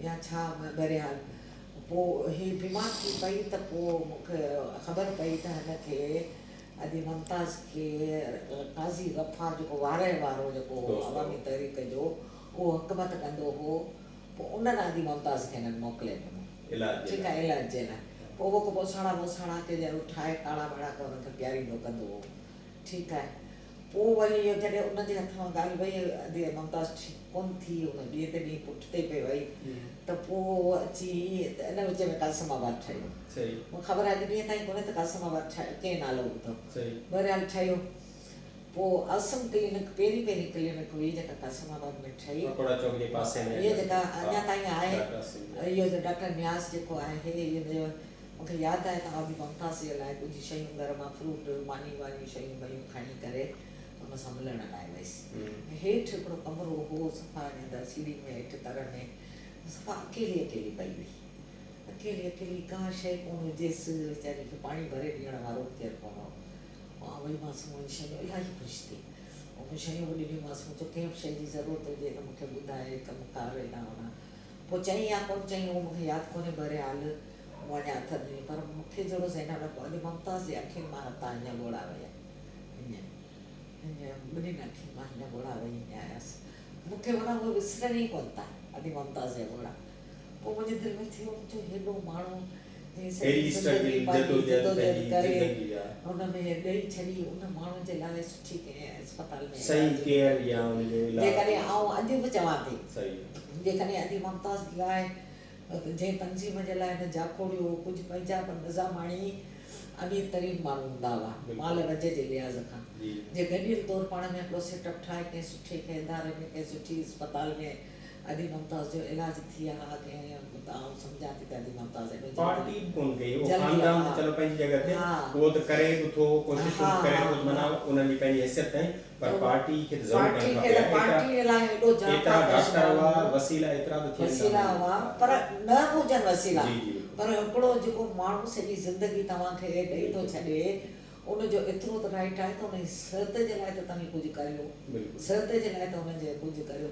يا ڇا بهرحال پوء هي بيمار ٿي پئي ته پوء مونکي خبر پئي ته هن کي ادي ممتاز کي قاضي غفار جيڪو وارهه وارو جيڪو هو عوامي تحريڪ جو اهو حڪمت ڪندو هو پوء انهن ادي ممتاز کي هنن موڪلي ڏنو ٺيڪ آهي علاج جي لاء پوء اهو ڪو ٻوساڻا ٻوساڻا ڪي ڄڻ ٺاهي ڪاڙها ٻاڙها ڪو انهن کي پياريندو ڪندو هو ٺيڪ آهي پوء وري اهو جڏهن ان جي هٿ مان ڳالهه وئي ادي ممتاز ٺيڪ ڪونه ٿي ان ڏينهن تي ڏينهن پٺتي پئي وئي ته پوء هو اچي ان وچ ۾ قاسم آباد ٺهيو. مون کي خبر اڄ ڏينهن تائين ڪونهي ته قاسم آباد ڪنهن نالو ٻڌو. بهرحال ٺهيو. پوء آسم ڪلينڪ پهرين پهرين ڪلينڪ هئي جيڪا قاسم آباد ۾ ٺهي. پڪوڙا چوڪ جي پاسي ۾. اهو جيڪا اڃا تائين آهي. اهو ڊاڪٽر نياز جيڪو آهي ان جو مون کي ياد آهي ته آئون به ممتاز جي لاء ڪجهه شيون گهر مان فروٽ، ماني واريون شيون ٻيون کڻي ڪري ان سان ملڻ لاء ويس. هيٺ هڪڙو ڪمرو هو صفا ائين ته سيڙهين ۾ هيٺ تر ۾ صفا اڪيلي اڪيلي پئي هئي. اڪيلي اڪيلي ڪا شيء ڪونه هجيس، ويچاري کي پاڻي ڀري ڏيڻ وارو به ڪير ڪونه هو. پوء آئون وئيمانس مون اهي شيون الاهي خوش ٿي. مون شيون به ڏنيونمانس مون چيو ڪنهن به شيء جي ضرورت هجي ته مون کي ٻڌاء ڪم ڪار هيڏانهن هوڏانهن. پوء چيائين يا ڪونه چيائين اهو مون کي ياد ڪونهي بهرحال مون اڃا هٿ ڏني پر مون کي جهڙو ذهن نه پيو اڄ ممتاز جي اکين مان هٿان هيئن ڳوڙها وهيا هيئن هيئن ٻنهين اکين مان هيئن ڳوڙها وهي هيئن آيس مون کي معنيٰ اهي وسرن ئي ڪونه ٿا ادي ممتاز جا ڳوڙها پوء منهنجي دل ۾ ٿيو مون چيو هيڏو ماڻهو جنهن سڄي زندگي پنهنجي جدوجهد ڪري ان ۾ ڏئي ڇڏي ان ماڻهو جي لاء سٺي ڪنهن اسپتال ۾ صحيح ڪيئر يا ان جو علاج جيڪڏهن آئون اڄ به چوان ٿي جيڪڏهن ادي ممتاز لاء جنهن تنظيم جي لاء هن جاکوڙيو هو ڪجهه پنهنجا به نظاماڻي امير ترين ماڻهو هوندا هئا مال وجهه جي لحاظ کان جي گڏيل طور پاڻ ۾ هڪڙو سيٽ اپ ٺاهي ڪنهن سٺي ڪنهن اداري ۾ ڪنهن سٺي اسپتال ۾ ادي ممتاز جو علاج ٿئي ها ڪنهن ته آئون سمجهان ٿي ته ادي ممتاز ايڏو جلدي پارٽي به ڪونه ڪئي اهو خاندان ته چلو پنهنجي جڳهه تي اهو ته ڪري به ٿو ڪوششون به ڪري ٿو ته معنيٰ انهن جي پنهنجي حيثيت تائين پر پارٽي کي ته ضرور ڪرڻ کپي ها ايترا ڊاڪٽر هئا وسيلا ايترا ته ٿين وسيلا هئا پر نه به هجن وسيلا پر هڪڙو جيڪو ماڻهو سڄي زندگي توهان کي ڏئي ٿو ڇڏي ان جو ايترو ته رائيٽ آهي ته ان جي صحت جي لاء ته توهين ڪجهه ڪريو صحت جي لاء ته ان جي ڪجهه ڪريو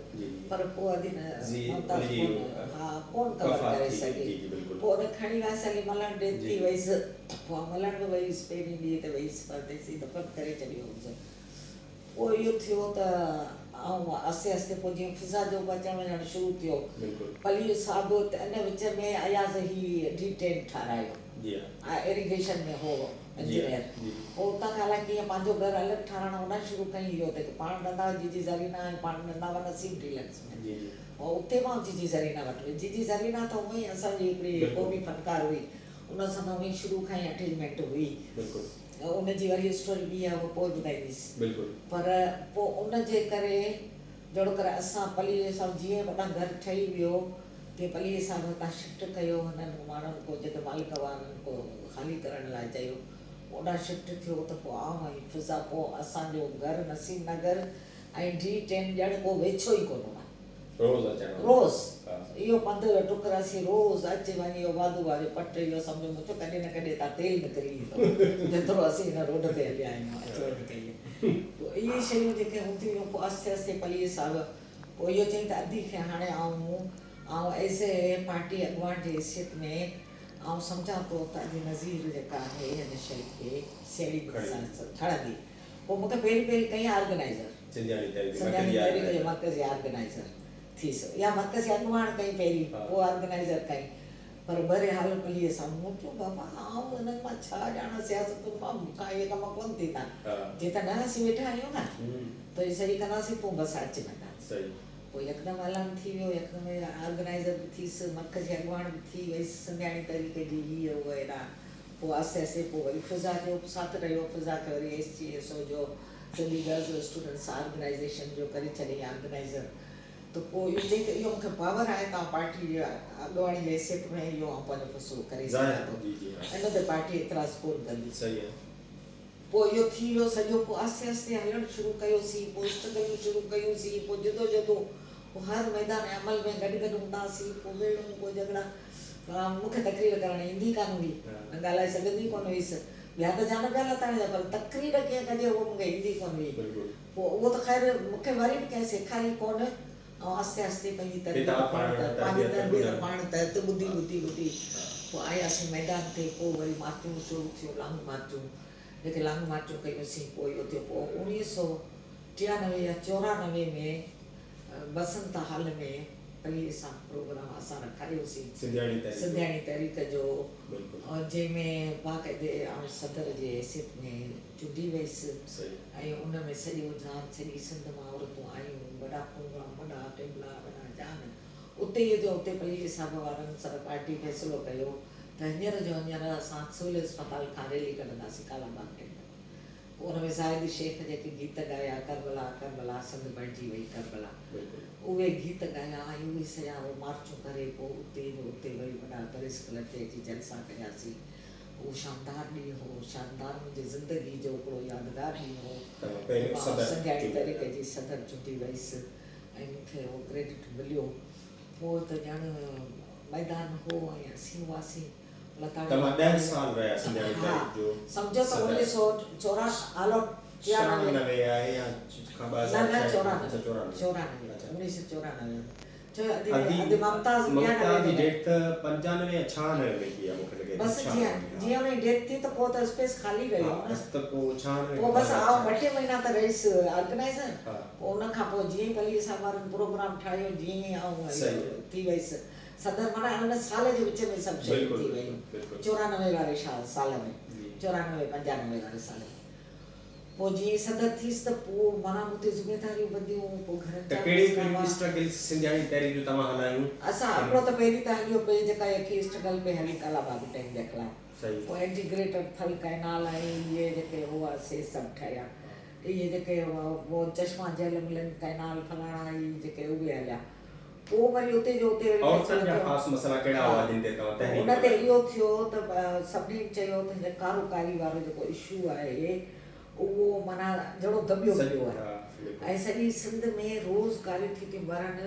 پر پوء ادي نه ممتاز ڪون ها ڪون ڪور ڪري سگهي پوء ان کڻي ويس هلي ملڻ ڊيٿ ٿي ويس پوء ملڻ به ويس پهرين ڏينهن ته ويس پر تيسين دفن ڪري ڇڏيو هوس پوء اهو ٿيو ته ۽ آهستي آهستي پوء جيئن فضا جو به اچڻ وڃڻ شروع ٿيو. پليجو صاحب ته ان وچ ۾ اياز هي ڊي ٽين ٺارايو. ايريگيشن ۾ هو انجنيئر. پوء اتان کان الائي ڪيئن پنهنجو گهر الڳ ٺاراڻ هوڏانهن شروع ڪيائين. اهو ته پاڻ رهندا هئا جيجي زرينا ۽ پاڻ رهندا هئا نسيم ڊيلڪس ۾. پوء اتي مان جيجي زرينا وٽ ويس. جيجي زرينا ته هونئن ئي اسان جي هڪڙي قومي فنڪار هئي. ان سان ته هونئن ئي شروع کان ئي اٽيچمينٽ هئي. ان جي وري اسٽوري ٻي آهي اها پوء ٻڌائينديس. پر پوء ان جي ڪري جهڙوڪر اسان پليجي صاحب جيئن وڏا گهر ٺهي ويو تيئن پليجي صاحب هتان شفٽ ڪيو هنن ماڻهن ڪو جيڪي مالڪ هئا انهن ڪو خالي ڪرڻ لاء چيو اوڏانهن شفٽ ٿيو ته پوء آئون ۽ فضا پوء اسان جو گهر نسيم نگر ۽ ڊي ٽين ڄڻ ڪو ويڇو ئي ڪونه هو. روز اچڻ وڃڻ. روز اهو پنڌ جو ٽڪر اسين روز اچ وڃ اهو واڌو واري پٽ اهو سمجهو مون چيو ڪڏهن نه ڪڏهن هتان تيل نڪري ايندو جيترو اسين هن روڊ تي هليا آهيون اچ وڃ ڪئي پوء اهي شيون جيڪي هونديون هيون پوء آهستي آهستي پليجي صاحب پوء اهو چيائين ته ادي کي هاڻي آئون ايز اي پارٽي اڳواڻ جي حيثيت ۾ آئون سمجهان ٿو ته ادي نظير جيڪا آهي هن شيء کي سهيڙي کڻندي پوء مون کي پهرين پهرين ڪئين آرگنائيزر. سنڌياڻي تحريڪ جي سنڌياڻي تحريڪ جي مرڪزي آرگنائيزر ٿيس يا مرڪزي اڳواڻ ڪئين پهرين پوء آرگنائيزر ڪئين پر بهرحال پليء سان مون چيو بابا آئون انهن مان ڇا ڄاڻان سياستن مان مون کان اهي ڪم ڪونه ٿيندا چي ته نه اسين ويٺا آهيون نه تنهنجي صحيح ڪنداسين تون بس اچ ميدان پوء يڪدم اعلان ٿي ويو يڪدم آرگنائيزر به ٿيس مرڪزي اڳواڻ به ٿي ويس سنڌياڻي تحريڪ جي هيء هوء هيڏانهن پوء آهستي آهستي پوء وري فضا جو به ساٿ رهيو فضا کي وري ايس جي ايس او جو سنڌي گرلز اسٽوڊنٽس آرگنائيزيشن جو ڪري ڇڏيائين آرگنائيزر ته پوء اهو چيائين ته اهو مون کي پاور آهي ته آئون پارٽي جي اڳواڻي جي حيثيت ۾ اهو آئون پنهنجو فيصلو ڪري سگهان ٿو ان تي پارٽي اعتراض ڪونه ڪندي. پوء اهو ٿي ويو سڄو پوء آهستي آهستي هلڻ شروع ڪيوسين پوء اسٽرگلون شروع ڪيونسين پوء جدوجهدون پوء هر ميدان عمل ۾ گڏ گڏ هوندا هئاسين پوء ويڙهون پوء جهڳڙا مون کي تقرير ڪرڻ ايندي ڪانه هئي نه ڳالهائي سگهندي ئي ڪونه هيس ٻيا ته جان پيا لتاڙجا پر تقرير ڪيئن ڪجي اهو مون کي ايندي ڪونه هئي. پوء اهو ته خير مون کي وري به ڪنهن سيکاري ڪونه. آئون آهستي آهستي پنهنجي تربيت پاڻ تحت پنهنجي تربيت پاڻ تحت ٻڌي ٻڌي ٻڌي پوء آياسين ميدان تي. پوء وري مارچون شروع ٿيون لانگ مارچون جيڪي لانگ مارچون ڪيونسين پوء اهو ٿيو پوء 1993 يا 94 ۾ بسنت هال ۾ پليجي صاحب پروگرام اسان رکايوسين سنڌياڻي تحريڪ جو جنهن ۾ باقاعدي آئون صدر جي حيثيت ۾ چونڊي ويس ۽ ان ۾ سڄو جهان سڄي سنڌ مان عورتون آيون وڏا پروگرام وڏا ٽيبلا وڏا جهان اتي ئي جو اتي پليجي صاحب وارن سر پارٽي فيصلو ڪيو ته هينئر جو هينئر اسان سول اسپتال کان ريلي ڪڍنداسين ڪالا باغ ڊيم تائين پوء ان ۾ زاهد شيخ جيڪي گيت ڳايا ڪربلا ڪربلا سنڌ بڻجي وئي ڪربلا اهي گيت ڳايا ۽ اهي سڄا اهي مارچون ڪري پوء اتي جو اتي وري وڏا پريس ڪلب تي اچي جلسا ڪياسين. اهو شاندار ڏينهن هو، شاندار منهنجي زندگي جو هڪڙو يادگار ڏينهن هو ته مان سنڌياڻي تحريڪ جي صدر چونڊي ويس ۽ مون کي اهو ڪريڊٽ مليو. پوء ته ڄڻ ميدان هو ۽ اسين هئاسين. لتاڙي توهان ڏهه سال رهيا سنڌياڻي تحريڪ جو سمجهو ته صدر. اڻويهه سؤ چورانوي آل آئوٽ ٽيانوي ڇهانوي آهي يا کان ٻه نه هزار نه ڇهه چورانوي اڇا چورانوي چورانوي اڇا 1994 ڇو ادي ادي ادي ممتاز ممتاز ٻيانوي جي ۾ ڊيٽ ته پنجانوي يا ڇهانوي ۾ ٿي آهي مون کي لڳي ٿو بس جيئن ڇهانوي ها جيئن ان جي ڊيٿ ٿي ته پوء ته اسپيس خالي ها رهيو نه بس ته پوء ڇهانوي پوء کان ٻه بس هزار آئون ڇهه ٻه ٽي مهينا ته رهيس آرگنائيزر ها پوء ان کان پوء جيئن ئي پليجي صاحب وارن پروگرام ٺاهيو جيئن ئي آئون صحيح آهي. ٿي ويس صدر معنيٰ ان سال جي وچ ۾ سڀ شيون بلڪل ٿي ويون بلڪل 94 واري سال ۾ جي 94 95 واري سال ۾ پوء جيئن صدر ٿيس ته پوء معنيٰ مون تي ذميداريون وڌيون پوء گهرن ته جا ڪهڙيون مسئلا ڪهڙيون هئا. اسٽرگلز سنڌياڻي تحريڪ جون توهان هلايون؟ اسان هڪڙو ته پهرين ته هليو پئي جيڪا يڪي اسٽرگل پئي هلي ڪالا باغ ڊيم جي خلاف پوء اينٽي گريٽر ٿل ڪئنال ۽ اهي جيڪي هئا سي سڀ ٺهيا اهي جيڪي هئا پوء چشما جهلم لنڪ ڪئنال فلاڻا اهي جيڪي اهي هليا پوء وري اتي جو اتي وري عورتن فيصلو جا ٿيو. خاص مسئلا ڪهڙا ها هئا جن تي توهان پوء تحريڪ ان تي هلائي؟ اهو ٿيو ته سڀني چيو ته هن ڪارو ڪاري وارو جيڪو اشو آهي اهو معنيٰ جهڙو دٻيو سڄي پيو آهي ها بلڪل. ۽ سڄي سنڌ ۾ روز ڪاريون ٿي ٿيون ٻرن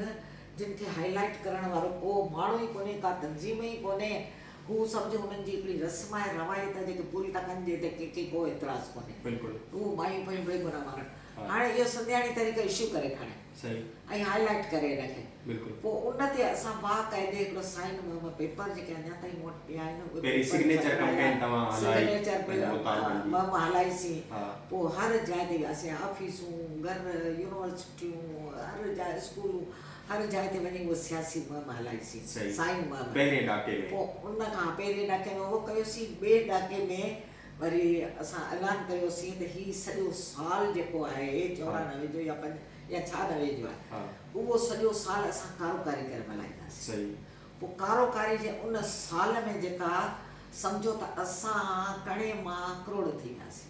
جن کي هائي لائيٽ ڪرڻ وارو ڪو ماڻهو ئي ڪونهي ڪا تنظيم ئي ڪونهي هو سمجهه هنن جي هڪڙي رسم آهي روايت آهي جيڪي پوري ٿا ڪن جنهن تي ڪنهن کي ڪو اعتراض ڪونهي بلڪل. اهو مايون پيون بيگناهه مارن. هاڻي اهو سنڌياڻي تحريڪ اشو ڪري کڻي ۽ هاء لائيٽ ڪري ان کي پوء ان تي اسان باقاعدي هڪڙو سائن مهم پيپر جيڪي اڃا تائين مون وٽ پيا آهن اهي پهرين پيپر سگنيچر ڇپرايا ڪمپين توهان هلائي سگنيچر پنهنجي مطالبن جي مهم هلائيسين پوء هر جاء تي وياسين آفيسون گهر يونيورسٽيون هر جاء اسڪولون هر جاء تي وڃي اهو سياسي مهم هلائيسين سائن مهم پهرين ڏاڪي ۾ پوء ان کان پهرين ڏاڪي ۾ اهو ڪيوسين ٻئي ڏاڪي ۾ وري اسان اعلان ڪيوسين ته هي سڄو سال جيڪو آهي 94 جو يا پنج يا 96 جو آهي اهو سڄو سال اسان ڪارو ڪاري ڪري ملهائينداسين. پوء ڪارو ڪاري جي ان سال ۾ جيڪا سمجهو ته اسان ڪڻي مان ڪروڙ ٿي وياسين.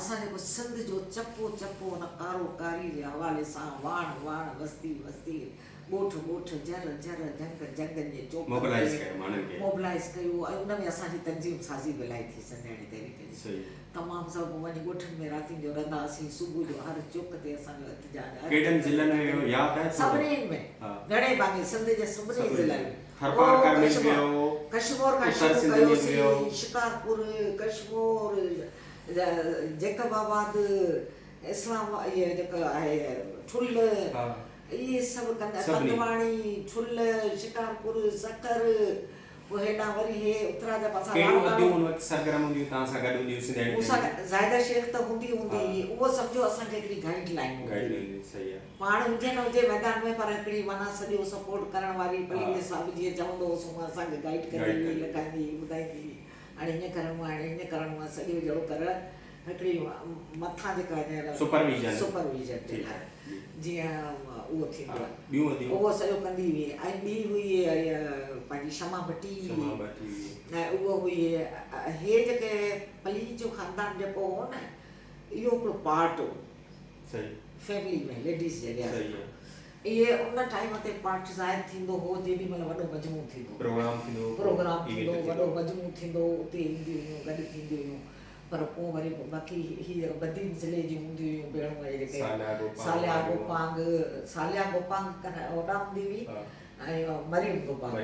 اسان جيڪو سنڌ جو چپو چپو ان ڪارو ڪاري جي حوالي سان واڻ واڻ وستي وستي ڳوٺ ڳوٺ، جر جر، جهنگ جهنگن جي چوڪن موبلائيز ڪيو ماڻهن کي. موبلائيز ڪيو ۽ ان ۾ اسان جي تنظيم سازي به الاهي ٿي سنڌياڻي تحريڪ جي. تمام سڀ وڃي ڳوٺن ۾ راتين جو رهندا هئاسين، صبح جو هر چوڪ تي اسان جو احتجاج هر ڪهڙن ضلعن ۾ ويو ياد آهي ٿورو؟ سڀني ۾ گهڻي ڀاڱي سنڌ جي سڀني ضلعن ۾. ٿرپارڪر ۾ به ويو، ڪشمور کان اتر شروع سنڌ ۾ به ڪيوسين، ويو. شڪارپور، ڪشمور، جيڪب آباد، اسلام اهي جيڪو آهي ٺلهه. اهي سڀ ڪنڌواڻي، ٺلهه، شڪارپور، سکر، پوء هيڏانهن وري هي اترا جا پاسا ڪهڙيون اديون ان وقت سرگرم هونديون هيون توهان سان گڏ هونديون هيون سنڌياڻي مون سان گڏ زاهده شيخ ته هوندي هوندي هئي اهو سمجهو اسان کي هڪڙي گائيڊ لائين هوندي هئي پاڻ هجي نه هجي ميدان ۾ پر هڪڙي معنيٰ سڄو سپورٽ ڪرڻ واري پليجي صاحب جيئن چوندو هوس هونء اسان کي گائيڊ ڪندي هئي لکائيندي هئي ٻڌائيندي هئي هاڻي هيئن ڪرڻو آهي هاڻي هيئن ڪرڻو آهي سڄو جهڙو ڪر هڪڙي مٿان جيڪا هينئر سپرويزن سپرويزن جي لاء جيئن اهو ٿيندو آهي ٻيون اديون اهو سڄو ڪندي هئي ۽ ٻي هئي پنهنجي شمع ڀٽي شمع ڀٽي ۽ اهو هئي هي جيڪي پليجي جو خاندان جيڪو هو نه اهو هڪڙو پارٽ هو صحيح فيملي ۾ ليڊيز جي لحاظ صحيح کان اهي ان ٽائيم تي پارٽ ظاهر ٿيندو هو جيڏي مهل وڏو مجموعو ٿيندو هو پروگرام ٿيندو هو پروگرام ٿيندو هو وڏو مجموعو ٿيندو هو اتي اينديون هيون گڏ ٿينديون هيون پر پوء وري باقي هي جيڪا بدين ضلعي جون هونديون هيون ڀيڻون اهي جيڪي صالحه گوپانگ صالحه گوپانگ ڪن هوڏانهن هوندي هئي ۽ مريم گوپانگ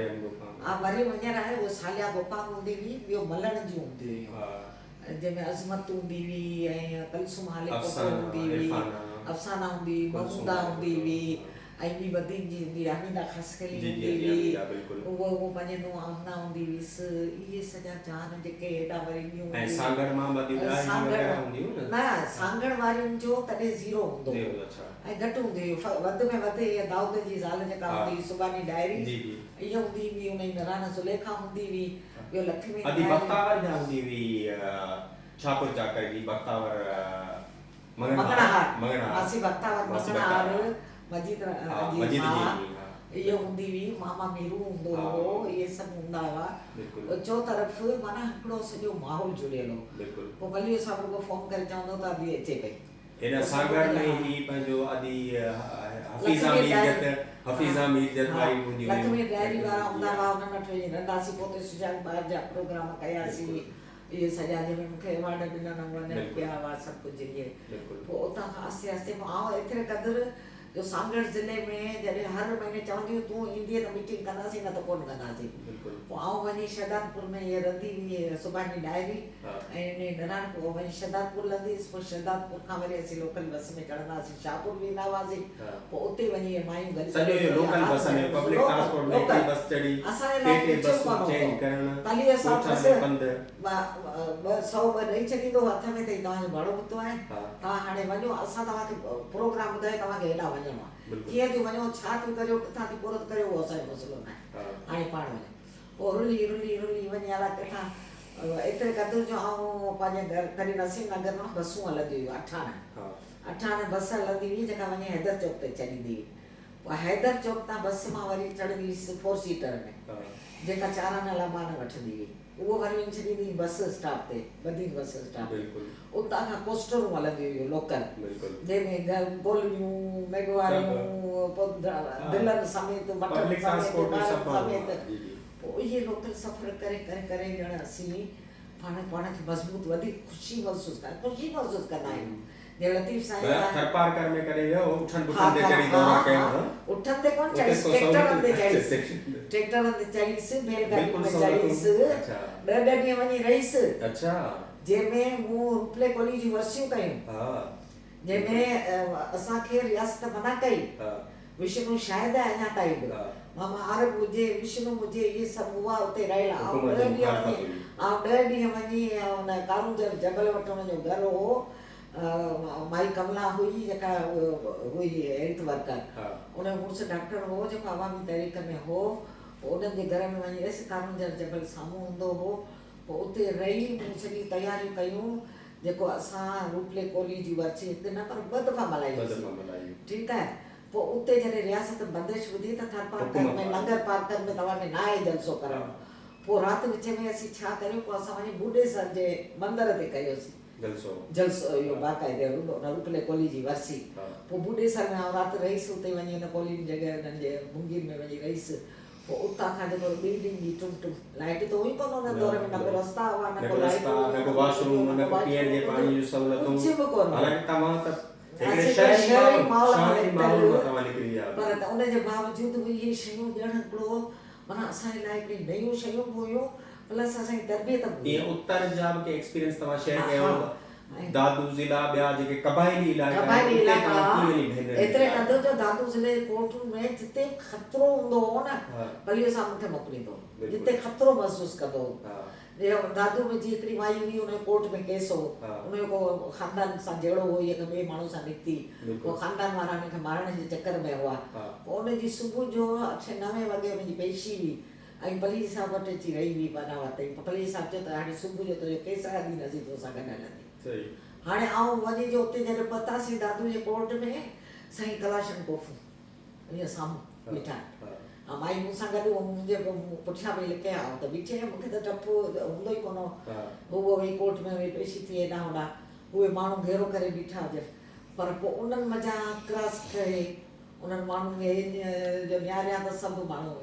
ها مريم هينئر آهي اهو صالحه گوپانگ هوندي هئي ٻيو ملڻ جون هونديون هيون جنهن ۾ عظمت هوندي هئي ۽ ڪلثوم هاليپوٽو هوندي هئي افسانه هوندي هئي محموده هوندي هئي ۽ ٻي بدين جي هوندي هئي حميده خاصخيلي هوندي هئي اهو اهو پنهنجي نونهن آمنه هوندي هئس اهي سڄا جهان جيڪي هيڏانهن وري ٻيون ۽ سانگهڙ مان به اديون ڏاهري وغيره هونديون هيون نه سانگهڙ وارين جو تڏهن زيرو هوندو هو ۽ گهٽ هوندي هئي وڌ ۾ وڌ اها دائود جي زال جيڪا هوندي هئي سبحاني ڏاهري اها هوندي هئي ٻي ان جي نراڻ زليخا هوندي هئي ٻيو لکمي ادي بختاور جا هوندي هئي شاهپور چاڪر جي بختاور مڱڻهار، ماسي بختاور مڱڻهار، مجيد جي ماء اهو هوندي هئي، ماما ميرو هوندو هو، اهي سڀ هوندا هئا. چوطرف معنيٰ هڪڙو سڄو ماحول جڙيل هو. پوء وليء صاحب رڳو فون ڪري چوندو هو ته ادي اچي پئي. هيڏانهن سانگهڙ ۾ هي پنهنجو ادي حفيظه ميرجت، حفيظه ميرجت واري به هونديون هيون. لکمير ڏاهري وارا هوندا هئا، انهن وٽ وڃي رهنداسين، پوء اتي سجاڳ ٻار جا پروگرام ڪياسين. اهي سڄا جنهن ۾ مون کي ايوارڊ ڏنل ۽ وڃڻ پيا هئا سڀ ڪجهه اهي پوء اتان کان آهستي آهستي پوء آئون ايتري قدر جو سانگهڙ ضلعي ۾ جڏهن هر مهيني چوندي هيون تون ايندينء ته ميٽنگ ڪنداسين نه ته ڪونه ڪنداسين پوء آئون وڃي شهدادپور ۾ اهي رهندي هئي سڀاڻي ڊائري ۽ انهي نراڻ پوء وڃي شهدادپور لهندي هيس پوء شهدادپور کان وري اسين لوڪل بس ۾ چڙهندا هئاسين شاهپور ويندا هئاسين پوء اتي وڃي اهي مايون گڏ سڄو اهو لوڪل بس ۾ پبلڪ ٽرانسپورٽ ۾ هڪڙي بس چڙهي اسان جي لاء ٽي ٽي پڇيو بسون ڪونه چينج هوندو ڪرڻ پليء صاحب ڳوٺن بس ۾ پنڌ. ٻه سئو ٻه ڏئي ڇڏيندو هو هٿ ۾ ته هي توهان جو ڀاڙو ڀتو آهي توهان هاڻي وڃو اسان توهان کي پروگرام ٻڌايو توهان کي هيڏانهن وڃڻو آهي ڪيئن ٿيون وڃو ڇا ٿيون ڪريو ڪٿان ٿيون پورت ڪريو اهو اسان جو مسئلو ناهي هاڻي پاڻ وڃو پوء رلي رلي رلي وڃي الاء ڪٿان ايتري قدر جو آئون پنهنجي گهر ڪڏهن نسيم نگر مان بسون هلنديون هيون اٺاڻا اٺاڻي بس هلندي هئي جيڪا وڃي حيدر چوڪ تي ڇڏيندي هئي. پوء حيدر چوڪ تان بس مان وري چڙهندي هيس فور سيٽر ۾ جيڪا چار آنا لاء مان وٺندي هئي. اهو وري وڃي ڇڏيندي هئي بس اسٽاپ تي، بدين بس اسٽاپ تي. اتان کان ڪوسٽرون هلنديون هيون لوڪل جنهن ۾ گولڙيون، ميگهواڙيون، پوء دلن سميت، مٺن سميت، ٻارن سميت. پوء اهي لوڪل سفر ڪري ڪري ڪري ڄڻ اسين پاڻ پاڻ کي مضبوط وڌيڪ خوشي محسوس ڪندا خوشي محسوس ڪندا آهيون جيئن لطيف سائين ڀلا ٿرپارڪر ۾ ڪڏهن ويو هو اٺن پٺن تي چڙهي دورا ڪيو هو اٺن تي ڪونه چڙهيس ٽريڪٽرن تي چڙهيس ٽريڪٽرن تي چڙهيس بيل گاڏين ۾ چڙهيس ڏهه ڏهه ڏينهن وڃي رهيس اڇا جنهن ۾ مون روپلي ڪولهي جون ورسيون ڪيون ها. جنهن ۾ اسان کي رياست منع ڪئي. وشنو شاهد آهي اڃا تائين به. ماما عارب هجي، وشنو هجي اهي سڀ هئا اتي رهيل. آئون ڏهه ڏينهن وڃي آئون ڏهه ڏينهن وڃي ان ڪارونجهر جبل وٽ ان جو گهر هو. مائي ڪملا هئي جيڪا هئي هيلٿ ورڪر. ان جو مڙس ڊاڪٽر هو جيڪو عوامي تحريڪ ۾ هو. پوء انهن جي گهر ۾ وڃي رهيس. ڪارونجهر جبل سامهون هوندو هو. پوء اتي رهي مون سڄيون تياريون ڪيون جيڪو اسان روپلي ڪولهي جي ورسي هڪ نه پر ٻه دفعا ملهائي هئيسين. ٺيڪ آهي. پوء اتي جڏهن رياست بندش وڌي ته ٿرپارڪر ۾ ننگر پارڪر ۾ توهان کي ناهي جلسو ڪرڻو. پوء رات وچ ۾ اسين ڇا ڪريون پوء اسان وڃي ڀوڏيسر جي مندر تي ڪيوسين جلسو اهو باقاعدي ان روپلي ڪولهي جي ورسي. پوء ڀوڏيسر ۾ آئون رات رهيس اتي وڃي ان ڪولهين جڳهه انهن جي ڀونگين ۾ وڃي رهيس. پوء اتان کان جيڪو بلڊنگ جي ٽم ٽم لائيٽ ته هئي ڪونه ان دور ۾ نه ڪو رستا هئا نه ڪو لائيٽون هيون نه ڪو واش روم نه ڪو پيئڻ جي پاڻي جون سهولتون ڪجهه به ڪونه هو. حالانڪه توهان ته هڪڙي شهري ماحول شهري ماحول مان توهان نڪري ويا پر ته ان جي باوجود به اهي شيون ڄڻ هڪڙو معنيٰ اسان جي لاء هڪڙي نيون شيون به هيون پلس اسان جي تربيت به هئي. ايئن اتر جا به ڪي ايڪسپيرينس توهان شيئر ڪيا هوندا دادو ضلع ٻيا جيڪي قبائلي علائقا آهن قبائلي اتي علائقا توهان ها ڪيئن وڃي ڀينرن ايتري مليا؟ قدر جو دادو ضلعي جي ڪورٽن ۾ جتي به خطرو هوندو هو نه پليو صاحب مون کي موڪليندو هو جتي خطرو محسوس ڪندو هو دادو ۾ جي هڪڙي مائي هئي ان جو ڪورٽ ۾ ڪيس هو ان جو ڪو خاندان سان جهيڙو هو هيء ڪنهن ٻئي ماڻهو سان نڪتي پوء خاندان وارا هن کي مارڻ جي چڪر ۾ هئا پوء ان جي صبح جو اٺين نوين وڳي ان جي پيشي هئي ۽ پليجي صاحب وٽ اچي رهي هئي پناهه تائين. پليجي صاحب چيو ته هاڻي صبح جو تنهنجو ڪيس آهي ادي نظير تو سان گڏ هلندي. هاڻي آئون وڃي جو اتي جڏهن پهتاسين دادو جي ڪورٽ ۾ سائين ڪلاشن ڪوفون ائين سامهون بيٺا آهن. ها مائي مون سان گڏ هو منهنجي پٺيان پئي لڪي آئون ته بيٺي آهيان مون کي ته ڊپ هوندو ئي ڪونه هو. هوء وئي ڪورٽ ۾ وئي پيشي ٿي هيڏانهن هوڏانهن اهي ماڻهو گهيرو ڪري بيٺا هجن پر پوء انهن منجهان ڪراس ڪري انهن ماڻهن کي جو نهاريان ته سڀ ماڻهو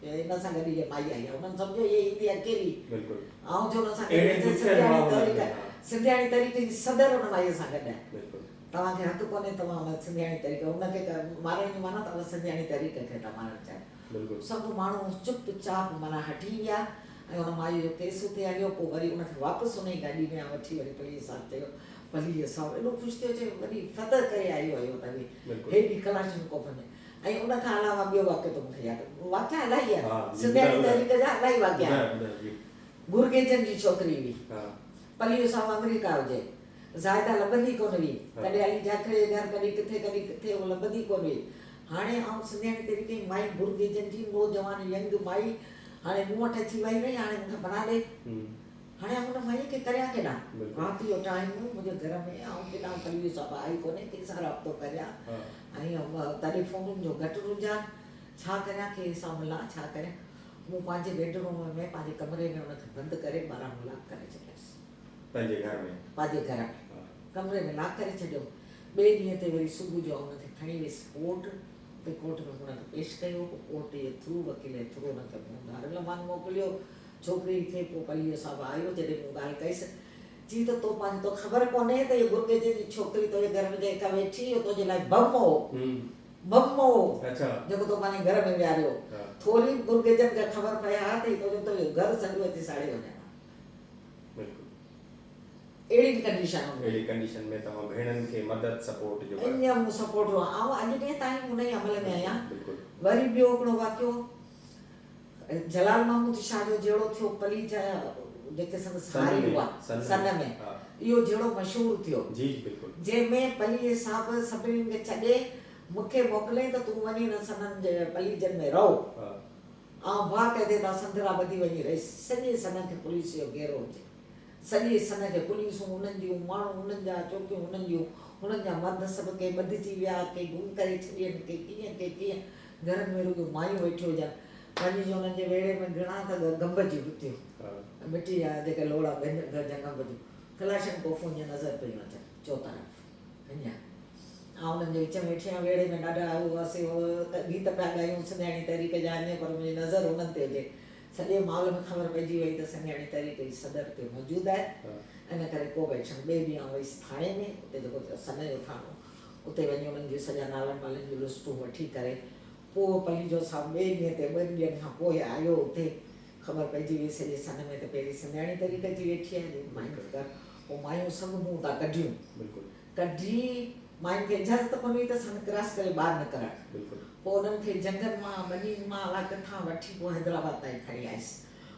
هن سان گڏ هيء مائي آئي آهي. انهن سمجهيو هيء ايندي اڪيلي. آئون جو هن سان گڏ ويٺس. سنڌياڻي تحريڪ سنڌياڻي تحريڪ جي صدر ان مائيء سان گڏ آهي. توهان کي حق ڪونهي توهان ان سنڌياڻي تحريڪ ان کي مارڻ جي معنيٰ ته ان سنڌياڻي تحريڪ کي ٿا مارڻ چاهيو. سڀ ماڻهو چپ چاپ معنيٰ هٽي ويا ۽ ان مائيء جو ڪيس اتي هليو. پوء وري ان کي واپس ان ئي گاڏي ۾ آئون وٺي وري پليجي صاحب چيو پليجي صاحب ايڏو خوش ٿيو چيو وڏي فتح ڪري آيو آهيو توهين هيڏي ڪلاشن ڪوف ۾. ۽ ان کان علاوه ٻيو واقعو ته مون کي ياد واقعا الاهي آهن سنڌياڻي تحريڪ جا الاهي واقعا آهن گرگيجن جي ڇوڪري هئي پليو صاحب آمريڪا هجي زاهده لڀندي ڪونه هئي ڪڏهن علي جاکري جي گهر ڪڏهن ڪٿي ڪڏهن ڪٿي هو لڀندي ڪونه هئي هاڻي آئون سنڌياڻي تحريڪ جي مائي گرگيجن جي نوجوان ينگ مائي هاڻي مون وٽ اچي وئي نه هاڻي مون کي بنا ڏي هاڻي آئون ان مائيء کي ڪريان ڪيڏانهن؟ رات جو ٽائيم هو، منهنجي گهر ۾ آئون ڪيڏانهن پليو صاحب آئي ڪونهي، ڪنهن سان رابطو ڪريان ۽ تڏهن فونن جو گهٽ رجحان، ڇا ڪريان ڪنهن سان ملان ڇا ڪريان؟ مون پنهنجي بيڊ روم ۾ پنهنجي ڪمري ۾ ان کي بند ڪري ٻاهران لاڪ ڪري ڇڏيس. پنهنجي گهر ۾؟ پنهنجي گهر ۾ ڪمري ۾ لاڪ ڪري ڇڏيم. ٻئي ڏينهن تي وري صبح جو آئون ان کي کڻي ويس ڪورٽ، اتي ڪورٽ ۾ مون ان کي پيش ڪيو، پوء ڪورٽ جي ٿرو وڪيل جي ٿرو ان کي مون دارالامان موڪليو. ڇوڪري کي پوء پليو صاحب آيو، جڏهن مون ڳالهه ڪيس، چي ته تو پنهنجي توکي خبر ڪونهي ته اهو گرگيجي جي ڇوڪري تنهنجي گهر ۾ جيڪا ويٺي اهو تنهنجي لاء بم هو، بم هو، جيڪو تو پنهنجي گهر ۾ ويهاريو. ٿوري به گرگيجن کي خبر پئي ها ته هي تنهنجو تنهنجو گهر سڄو اچي ساڙي وڃن ها. اهڙي به ڪنڊيشن هوندي. اهڙي ڪنڊيشن ۾ توهان ڀيڻن کي مدد سپورٽ جو. ائين مون سپورٽ آئون اڄ ڏينهن تائين ان ئي عمل ۾ آهيان. وري ٻيو هڪڙو واقعو. جلال محمود شاهه جو جهيڙو ٿيو پليجا جيڪي سندس هاري هئا سن ۾ اهو جهيڙو مشهور ٿيو جنهن ۾ پليجي صاحب سڀني کي ڇڏي مون کي موڪليائين ته تون وڃي انهن سنن جي پليجن ۾ رهو آئون باقاعدي تان سندرا ٻڌي وڃي رهيس سڄي سن کي پوليس جو گهيرو هجي سڄي سن کي پوليسون انهن جون ماڻهو انهن جا چوڪيون انهن جون انهن جا مرد سڀ ڪي ٻڌجي ويا ڪي گم ڪري ڇڏين ڪي ڪيئن ڪي ڪيئن گهرن ۾ رڳو مايون ويٺيون هجن. وڃي جو انهن جي ويڙهي ۾ گهڻا ته گنب جون ڀتيون، مٽي جا جيڪي لوڙها گنب جون، ڪلاشن ڪوفون ائين نظر پيون اچن چوطرف هينئن. آئون انهن جي وچ ۾ ويٺي آهيان. ويڙهي ۾ ڏاڍا اسين گيت پيا ڳايون سنڌياڻي تحريڪ جا ائين پر منهنجي نظر انهن تي هجي. سڄي ماحول ۾ خبر پئجي وئي ته سنڌياڻي تحريڪ جي صدر اتي موجود آهي. ان ڪري ڪو به ايڪشن. ٻئي ڏينهن آئون ويس ٿاڻي ۾ اتي جيڪو سن جو ٿاڻو اتي وڃي انهن جون سڄا نالن والن جون لسٽون وٺي ڪري پوء پليجو صاحب ٻئي ڏينهن تي ٻن ڏينهن کان پوء آيو اتي خبر پئجي وئي سڄي سن ۾ ته پهرين سنڌياڻي تحريڪ اچي ويٺي آهي جنهن مائنڊ ڪر. پوء مايون سڀ مون اتان ڪڍيون. بلڪل. ڪڍي ماين کي اجازت ڪونه هئي ته اسان کي ڪراس ڪري ٻاهر نڪرڻ. بلڪل. پوء انهن کي جهنگن مان ٻنين مان الاء ڪٿان وٺي پوء حيدرآباد تائين کڻي آيس.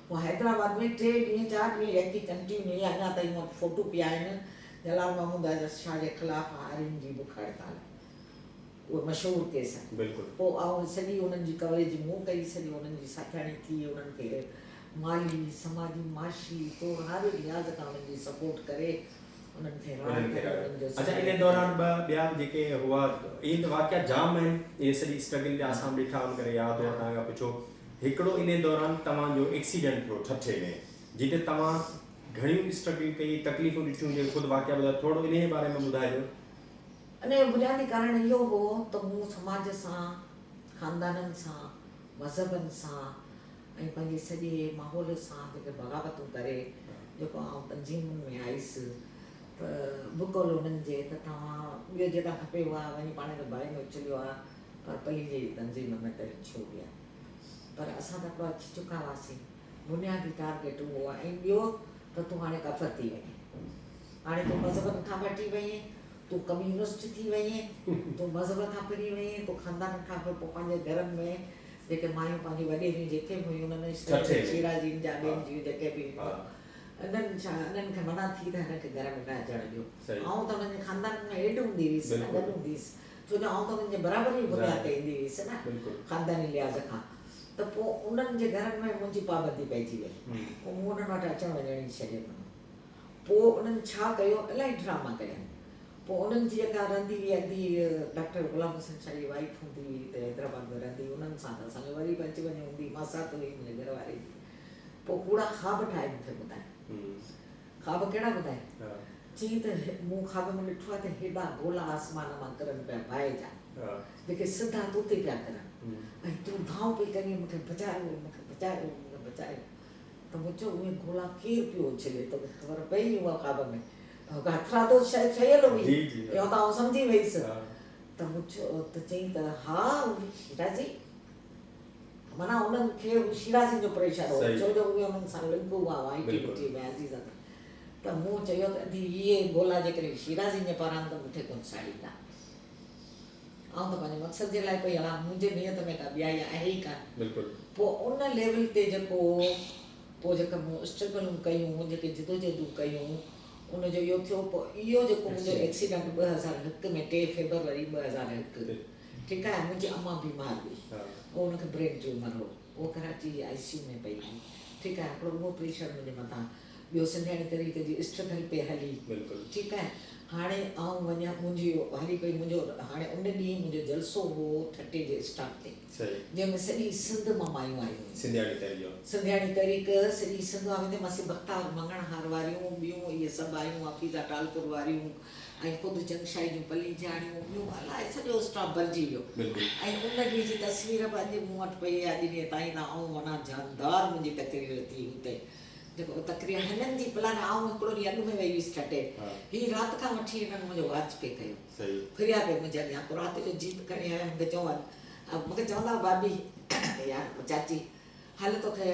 پوء حيدرآباد ۾ ٽي ڏينهن چار ڏينهن يڪي ڪنٽينيو اڃا تائين مون وٽ فوٽو پيا آهن جلال محمود شاهه جي خلاف هارين جي بک هڙتال. اهي مشهور ڪيس آهن. بلڪل. پوء آئون سڄي انهن جي ڪوريج مون ڪئي، سڄي انهن جي ساٿياڻي ٿي، انهن کي مالي، سماجي، معاشي طور هر لحاظ کان انهن جي سپورٽ ڪري انهن کي انهن کي راهه ڪري. اڇا انهي دوران ٻه ٻيا به جيڪي هئا ائين ته واقعا جام آهن اهي سڄي اسٽرگل جا اسان به ڏٺا ان ڪري ياد هئا توهان کان پڇو هڪڙو انهي دوران توهان جو ايڪسيڊنٽ ٿيو ٺٽي ۾ جتي توهان گهڻيون اسٽرگل ڪئي تڪليفون ڏٺيون جيڪي خود واقعا ٻڌايو ٿورو انهي باري ۾ ٻڌائجو. انهيء جو بنيادي ڪارڻ اهو هو ته مون سماج سان، خاندانن سان، مذهبن سان ۽ پنهنجي سڄي ماحول سان جيڪي بغاوتون ڪري جيڪو آئون تنظيمن ۾ آيس ته بقول انهن جي ته توهان ٻيو جيڏانهن کپي هئا وڃي پاڻ کي باهه ۾ اڇليو ها پر پليجي جي تنظيم ۾ ته ڇو ويا پر اسان ته هڪڙو اچي چڪا هئاسين بنيادي ٽارگيٽ اهو آهي ۽ ٻيو ته تون هاڻي ڪافر ٿي وئين هاڻي تون مذهبن کان به هٽي وئين تون ڪميونسٽ ٿي وئين، تون مذهب کان ڦري وئين، تون خاندانن کان ڦري پوء پنهنجي گهرن ۾ جيڪي مايون پنهنجون وڏيريون جيڪي به هيون انهن شيرازين جا ٻين جون جيڪي به هيون انهن ڇا انهن کي منع ٿي ته هن کي گهر ۾ نه اچڻ ڏيو. آئون ته انهن جي خاندانن ۾ هيڊ هوندي هيس نه گڏ هوندي هيس ڇو جو آئون ته انهن جي برابر جي بنياد تي ايندي هيس نه خانداني لحاظ کان ته پوء انهن جي گهرن ۾ منهنجي پابندي پئجي وئي پوء مون انهن وٽ اچڻ وڃڻ ئي ڇڏي ڏنو. پوء انهن ڇا ڪيو الائي ڊراما ڪيا. پوء انهن جي جيڪا رهندي هئي ادي ڊاڪٽر غلام حسين شاهه جي وائيف هوندي هئي هتي حيدرآباد ۾ رهندي هئي انهن سان ته اسان جو وري به اچ وڃ هوندي هئي ماسات هئي منهنجي گهر واري جي. پوء ڪوڙا خواب ٺاهي مون کي ٻڌائي. خواب ڪهڙا ٻڌائي؟ چيائين ته مون خواب ۾ ڏٺو آهي ته هيڏا گولا آسمان مان ڪرن پيا باهه جا جيڪي سڌا تو تي پيا ڪرن ۽ تون دانهون پئي ڪرين مون کي بچايو مون کي بچايو مون کي بچايو. ته مون چيو اهي گولا ڪير پيو اڇلي توکي خبر پئي اها خواب ۾ ته هٿرادو شيء ٺهيل هئي اهو ته آئون سمجهي ويس ته مون چيو ته چيائين ته ها اهي شيرازي معنيٰ انهن کي شيرازين جو پريشر هو ڇو جو اهي انهن سان لنڪ هئا آئي ٽي بي ۾ عزيزن ته مون چيو ته ادي اهي گولا جيڪڏهن شيرازين جي پاران ته مون کي ڪونه ساڙيندا آئون ته پنهنجي مقصد جي لاء پئي هلان، منهنجي نيت ۾ ڪا ٻيائي آهي ئي ڪانه. بلڪل. پوء ان ليول تي جيڪو پوء جيڪي مون اسٽرگلون ڪيون، جيڪي جدوجهدون ڪيون، ان جو اهو ٿيو پوء اهو جيڪو منهنجو ايڪسيڊنٽ 2001 ۾ ٽي فيبروري 2001 ٺيڪ آهي منهنجي امان بيمار هئي پوء ان کي برين ٽيومر هو اهو ڪراچي جي آء سي يو ۾ پئي هئي ٺيڪ آهي هڪڙو اهو پريشر منهنجي مٿان ٻيو سنڌياڻي تحريڪ جي اسٽرگل پئي هلي ٺيڪ آهي هاڻي آئون وڃان منهنجي هلي پئي منهنجو هاڻي ان ڏينهن منهنجو جلسو هو ٺٽي جي اسٽاپ تي جنهن ۾ سڄي سنڌ مان مايون آيون هيون سنڌياڻي تحريڪ جو سنڌياڻي تحريڪ سڄي سنڌ مان ويندي ماسي بختاور مڱڻهار واريون ٻيون اهي سڀ آيون حفيظه ٽالپر واريون ۽ خود جنگشاهي جون پليجاڻيون ٻيون الائي سڄو اسٽاپ ڀرجي ويو ۽ ان ڏينهن جي تصوير به اڄ مون وٽ پئي آهي اڄ ڏينهن تائين ته آئون معنيٰ جاندار منهنجي تقرير ٿي هتي جيڪو تقرير هنن جي پلان آئون هڪڙو ڏينهن اڳ ۾ وئي هيس ٺٽي هي رات کان وٺي هنن منهنجو واچ پئي ڪيو ڦريا پئي منهنجي اڳيان پوء رات جو جيپ کڻي آيا مونکي چون مونکي چوندا هئا ڀاڀي يار چاچي هل توکي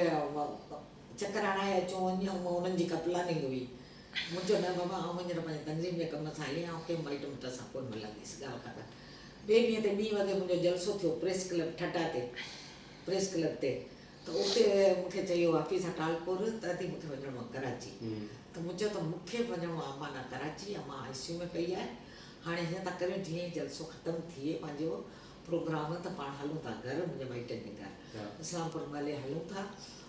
چڪر هڻائي اچون وڃ هونء انهن جي ڪا پلاننگ هئي مون چيو نه بابا آئون هينئر پنهنجي تنظيم جي ڪم سان آئي آهيان آئون ڪنهن مائٽ مٽ سان ڪونه ملنديس ڳالهه ختم ٻئي ڏينهن تي ٻي وڳي منهنجو جلسو ٿيو پريس ڪلب ٺٽا تي پريس ڪلب تي ته اتي مون کي چيو حفيظه ٽالپر ته ادي مون کي وڃڻو آهي ڪراچي ته مون چيو ته مون کي به وڃڻو آهي امان ڪراچي امان آء سي يو ۾ پئي آهي هاڻي هيئن ٿا ڪريون جيئن ئي جلسو ختم ٿئي پنهنجو پروگرام ته پاڻ هلون ٿا گهر منهنجي مائٽن جي گهر اسلام پور محلي هلون ٿا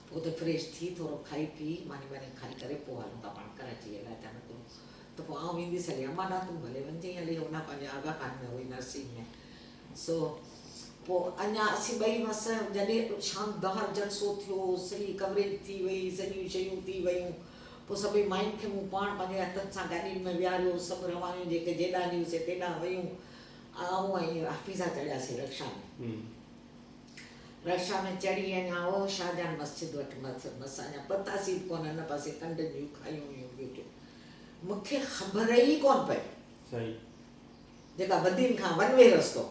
پوء اتي فريش ٿي ٿورو کائي پي ماني ٻاني کائي ڪري پوء هلون ٿا پاڻ ڪراچي الائي ڇا نه ڪرون ته پوء آئون وينديس هلي امان ڏانهن تون ڀلي وڃجئين هلي هوڏانهن پنهنجي آغا خان ۾ هئي نرسنگ ۾ سو پوء اڃا اسين ٻئي مس جڏهن شاندار جلسو ٿيو، سڄي ڪوريج ٿي وئي، سڄيون شيون ٿي ويون، پوء سڀئي ماين کي مون پاڻ پنهنجي هٿن سان گاڏين ۾ ويهاريو، سڀ روانيون جيڪي جيڏانهن جون سي تيڏانهن ويون، آئون ۽ حفيظه چڙهياسين رڪشا ۾. رڪشا ۾ چڙهي اڃا اهو شاهجهان مسجد وٽ مس مس اڃا پهتاسين به ڪونه، هن پاسي ڪنڊن جون کايون هيون بيٺيون، مون کي خبر ئي ڪونه پئي. صحيح. جيڪا بدين کان ون وي رستو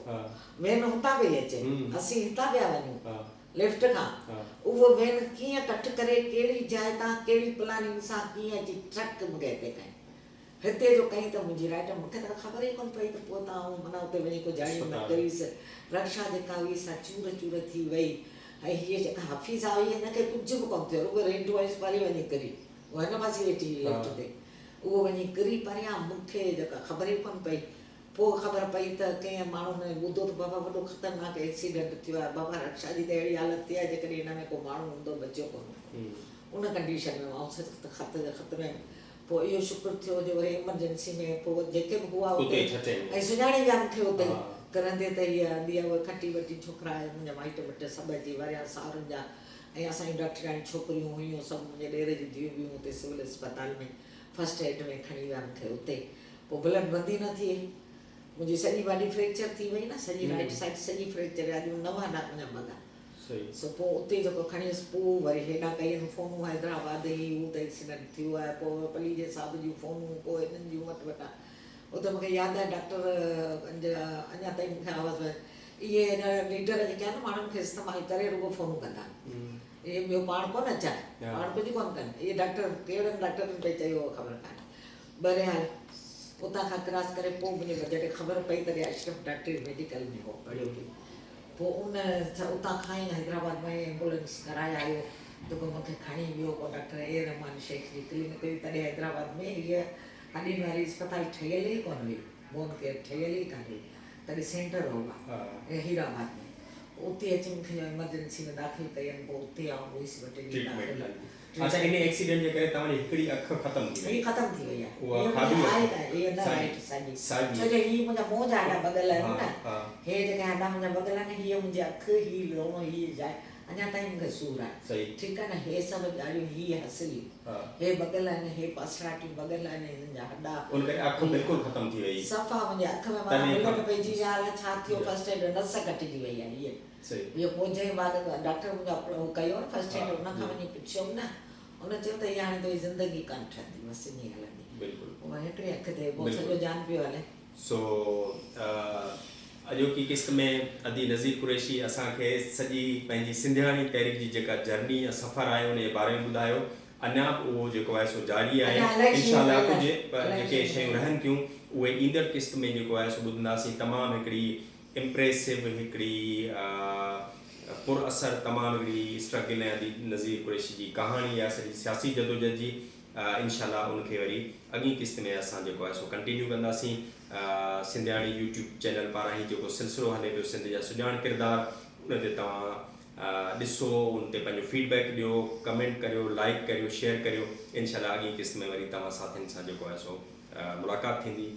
وين هتان پئي اچي اسين هتان پيا وڃون ليفٽ کان اهو وين ڪيئن ڪٽ ڪري ڪهڙي جاء تان ڪهڙي پلاننگ سان ڪيئن اچي ٽرڪ مون کي هتي ڪيائين. هتي جو ڪئين ته منهنجي رائٽ مون کي ته خبر ئي ڪونه پئي ته پوء ته آئون معنيٰ اتي وڃي ڪو جاڙين ۾ ڪريس. رڪشا جيڪا هئي سا چور چور ٿي وئي ۽ هيء جيڪا حفيظه هئي هن کي ڪجهه به ڪونه ٿيو رڳو ريڊ وائيس پري وڃي ڪري. هوء هن پاسي ويٺي هئي ليفٽ تي. اهو وڃي ڪري پريان مون کي جيڪا خبر ئي ڪونه پئي. پوء خبر پئي ته ڪنهن ماڻهن ٻڌو ته بابا وڏو خطرناڪ ايڪسيڊنٽ ٿيو آهي. بابا رڪشا جي ته اهڙي حالت ٿي آهي جيڪڏهن هن ۾ ڪو ماڻهو هوندو بچيو ڪونه هوندو. ان ڪنڊيشن ۾ آئون سچ ته خط خط ۾ پوء اهو شڪر ٿيو جو وري ايمرجنسي ۾ پوء جيڪي به هئا اتي ۽ سڃاڻي ويا مون کي اتي ڪرندي ته هيء ادي اهي کٽي وٽي ڇوڪرا ۽ منهنجا مائٽ مٽ سڀ اچي وريا ساهرن جا ۽ اسان جون ڊاڪٽرياڻيون ڇوڪريون هيون سڀ منهنجي ڏير جون ڌيئون به هيون اتي سول اسپتال ۾ فرسٽ ايڊ ۾ کڻي ويا مون کي اتي پوء بلڊ بند ئي نه ٿئي منهنجي سڄي باڊي فريڪچر ٿي وئي نه سڄي رائٽ سائيڊ سڄي فريڪچر اڄ نو هڏا منهنجا ڀڳا سو پوء اتي جيڪو کڻي ويس پوء وري هيڏانهن ڪئين فونون حيدرآباد هي هو ته ايڪسيڊنٽ ٿيو آهي پوء پليجي صاحب جون فونون پوء هنن جون وٽ وٽان اتي مون کي ياد آهي ڊاڪٽر اڃا تائين مون کي آواز اهي ليڊر جيڪي آهن ماڻهن کي استعمال ڪري رڳو فونون ڪندا اهي ٻيو پاڻ ڪونه اچن پاڻ ڪجهه ڪونه ڪن اهي ڊاڪٽر ڪهڙن ڊاڪٽرن پئي چيو اهو خبر ڪانهي بهرحال اتان کان ڪراس ڪري پوء منهنجي جڏهن خبر پئي تڏهن اشرف ڊاڪٽري ميڊيڪل ۾ هو پڙهيو پئي پوء ان اتان کان ئي حيدرآباد مان ئي ايمبولينس ڪرائي آيو ته پوء مون کي کڻي ويو پوء ڊاڪٽر اي رحمان شيخ جي ڪلينڪ هئي تڏهن حيدرآباد ۾ هيء هڏين واري اسپتال ٺهيل ئي ڪونه هئي بون ڪيئر ٺهيل ئي ڪانه هئي تڏهن سينٽر هو هيرآباد ۾ اتي اچي مون کي ايمرجنسي ۾ داخل ڪين پوء اتي آئون هئس ٻه ٽي ڏينهن داخل. اڇا ان ايڪسيڊنٽ جي ڪري توهان جي هڪڙي اک ختم ٿي وئي. هي ختم ٿي وئي آهي. اها کاٻي اک. هي نه رائٽ ساڄي. ساڄي. ڇو جو هي منهنجا منهن جا هڏا ڀڳل آهن نه. هي جيڪي هڏا منهنجا ڀڳل آهن هيء منهنجي اک هي لوڻو هي جاء اڃا تائين مون کي سور آهي. صحيح. ٺيڪ آهي نه هي سڀ ڳالهيون هي هسليون. هي ڀڳل آهن هي پاسراٽيون ڀڳل آهن هنن جا هڏا. ان ڪري اک بلڪل ختم ٿي وئي. صفا منهنجي اک ۾ معنيٰ بلڊ پئجي ويا الائي ڇا ٿيو فرسٽ ايڊ نس ڪٽجي وئي آهي هيء. اهو پوء جنهن بعد ڊاڪٽر منهنجو اهو ڪيو نه فرسٽ ايڊ ان کان وڃي پڇيم نه ان چيو ته هي هاڻي تنهنجي زندگي ڪانه ٺهندي بس ائين ئي هلندي. بلڪل. پوء هڪڙي اک تي پوء سڄو جان پيو هلي. سو اڄوڪي قسط ۾ ادي نذير قريشي اسان کي سڄي پنهنجي سنڌياڻي تحريڪ جي جيڪا جرني يا سفر آهي ان جي باري ۾ ٻڌايو اڃا به اهو جيڪو آهي سو جاري آهي انشاء الله ڪجهه جيڪي شيون رهن ٿيون اهي ايندڙ قسط ۾ جيڪو آهي سو ٻڌنداسين تمام هڪڙي امپريسو هڪڙي پر اثر تمام هڪڙي اسٽرگل ۽ ادي نذير قريشي جي ڪهاڻي آهي سڄي سياسي جدوجهد جي انشاء الله ان کي وري اڳين قسط ۾ اسان جيڪو آهي سو ڪنٽينيو ڪنداسين سنڌياڻي يوٽيوب چينل پاران هي جيڪو سلسلو هلي پيو سنڌ جا سڄاڻ ڪردار ان تي توهان ڏسو ان تي پنهنجو فيڊ بيڪ ڏيو ڪمينٽ ڪريو لائيڪ ڪريو شيئر ڪريو انشاء الله اڳين قسط ۾ وري توهان ساٿين سان جيڪو آهي سو ملاقات ٿيندي.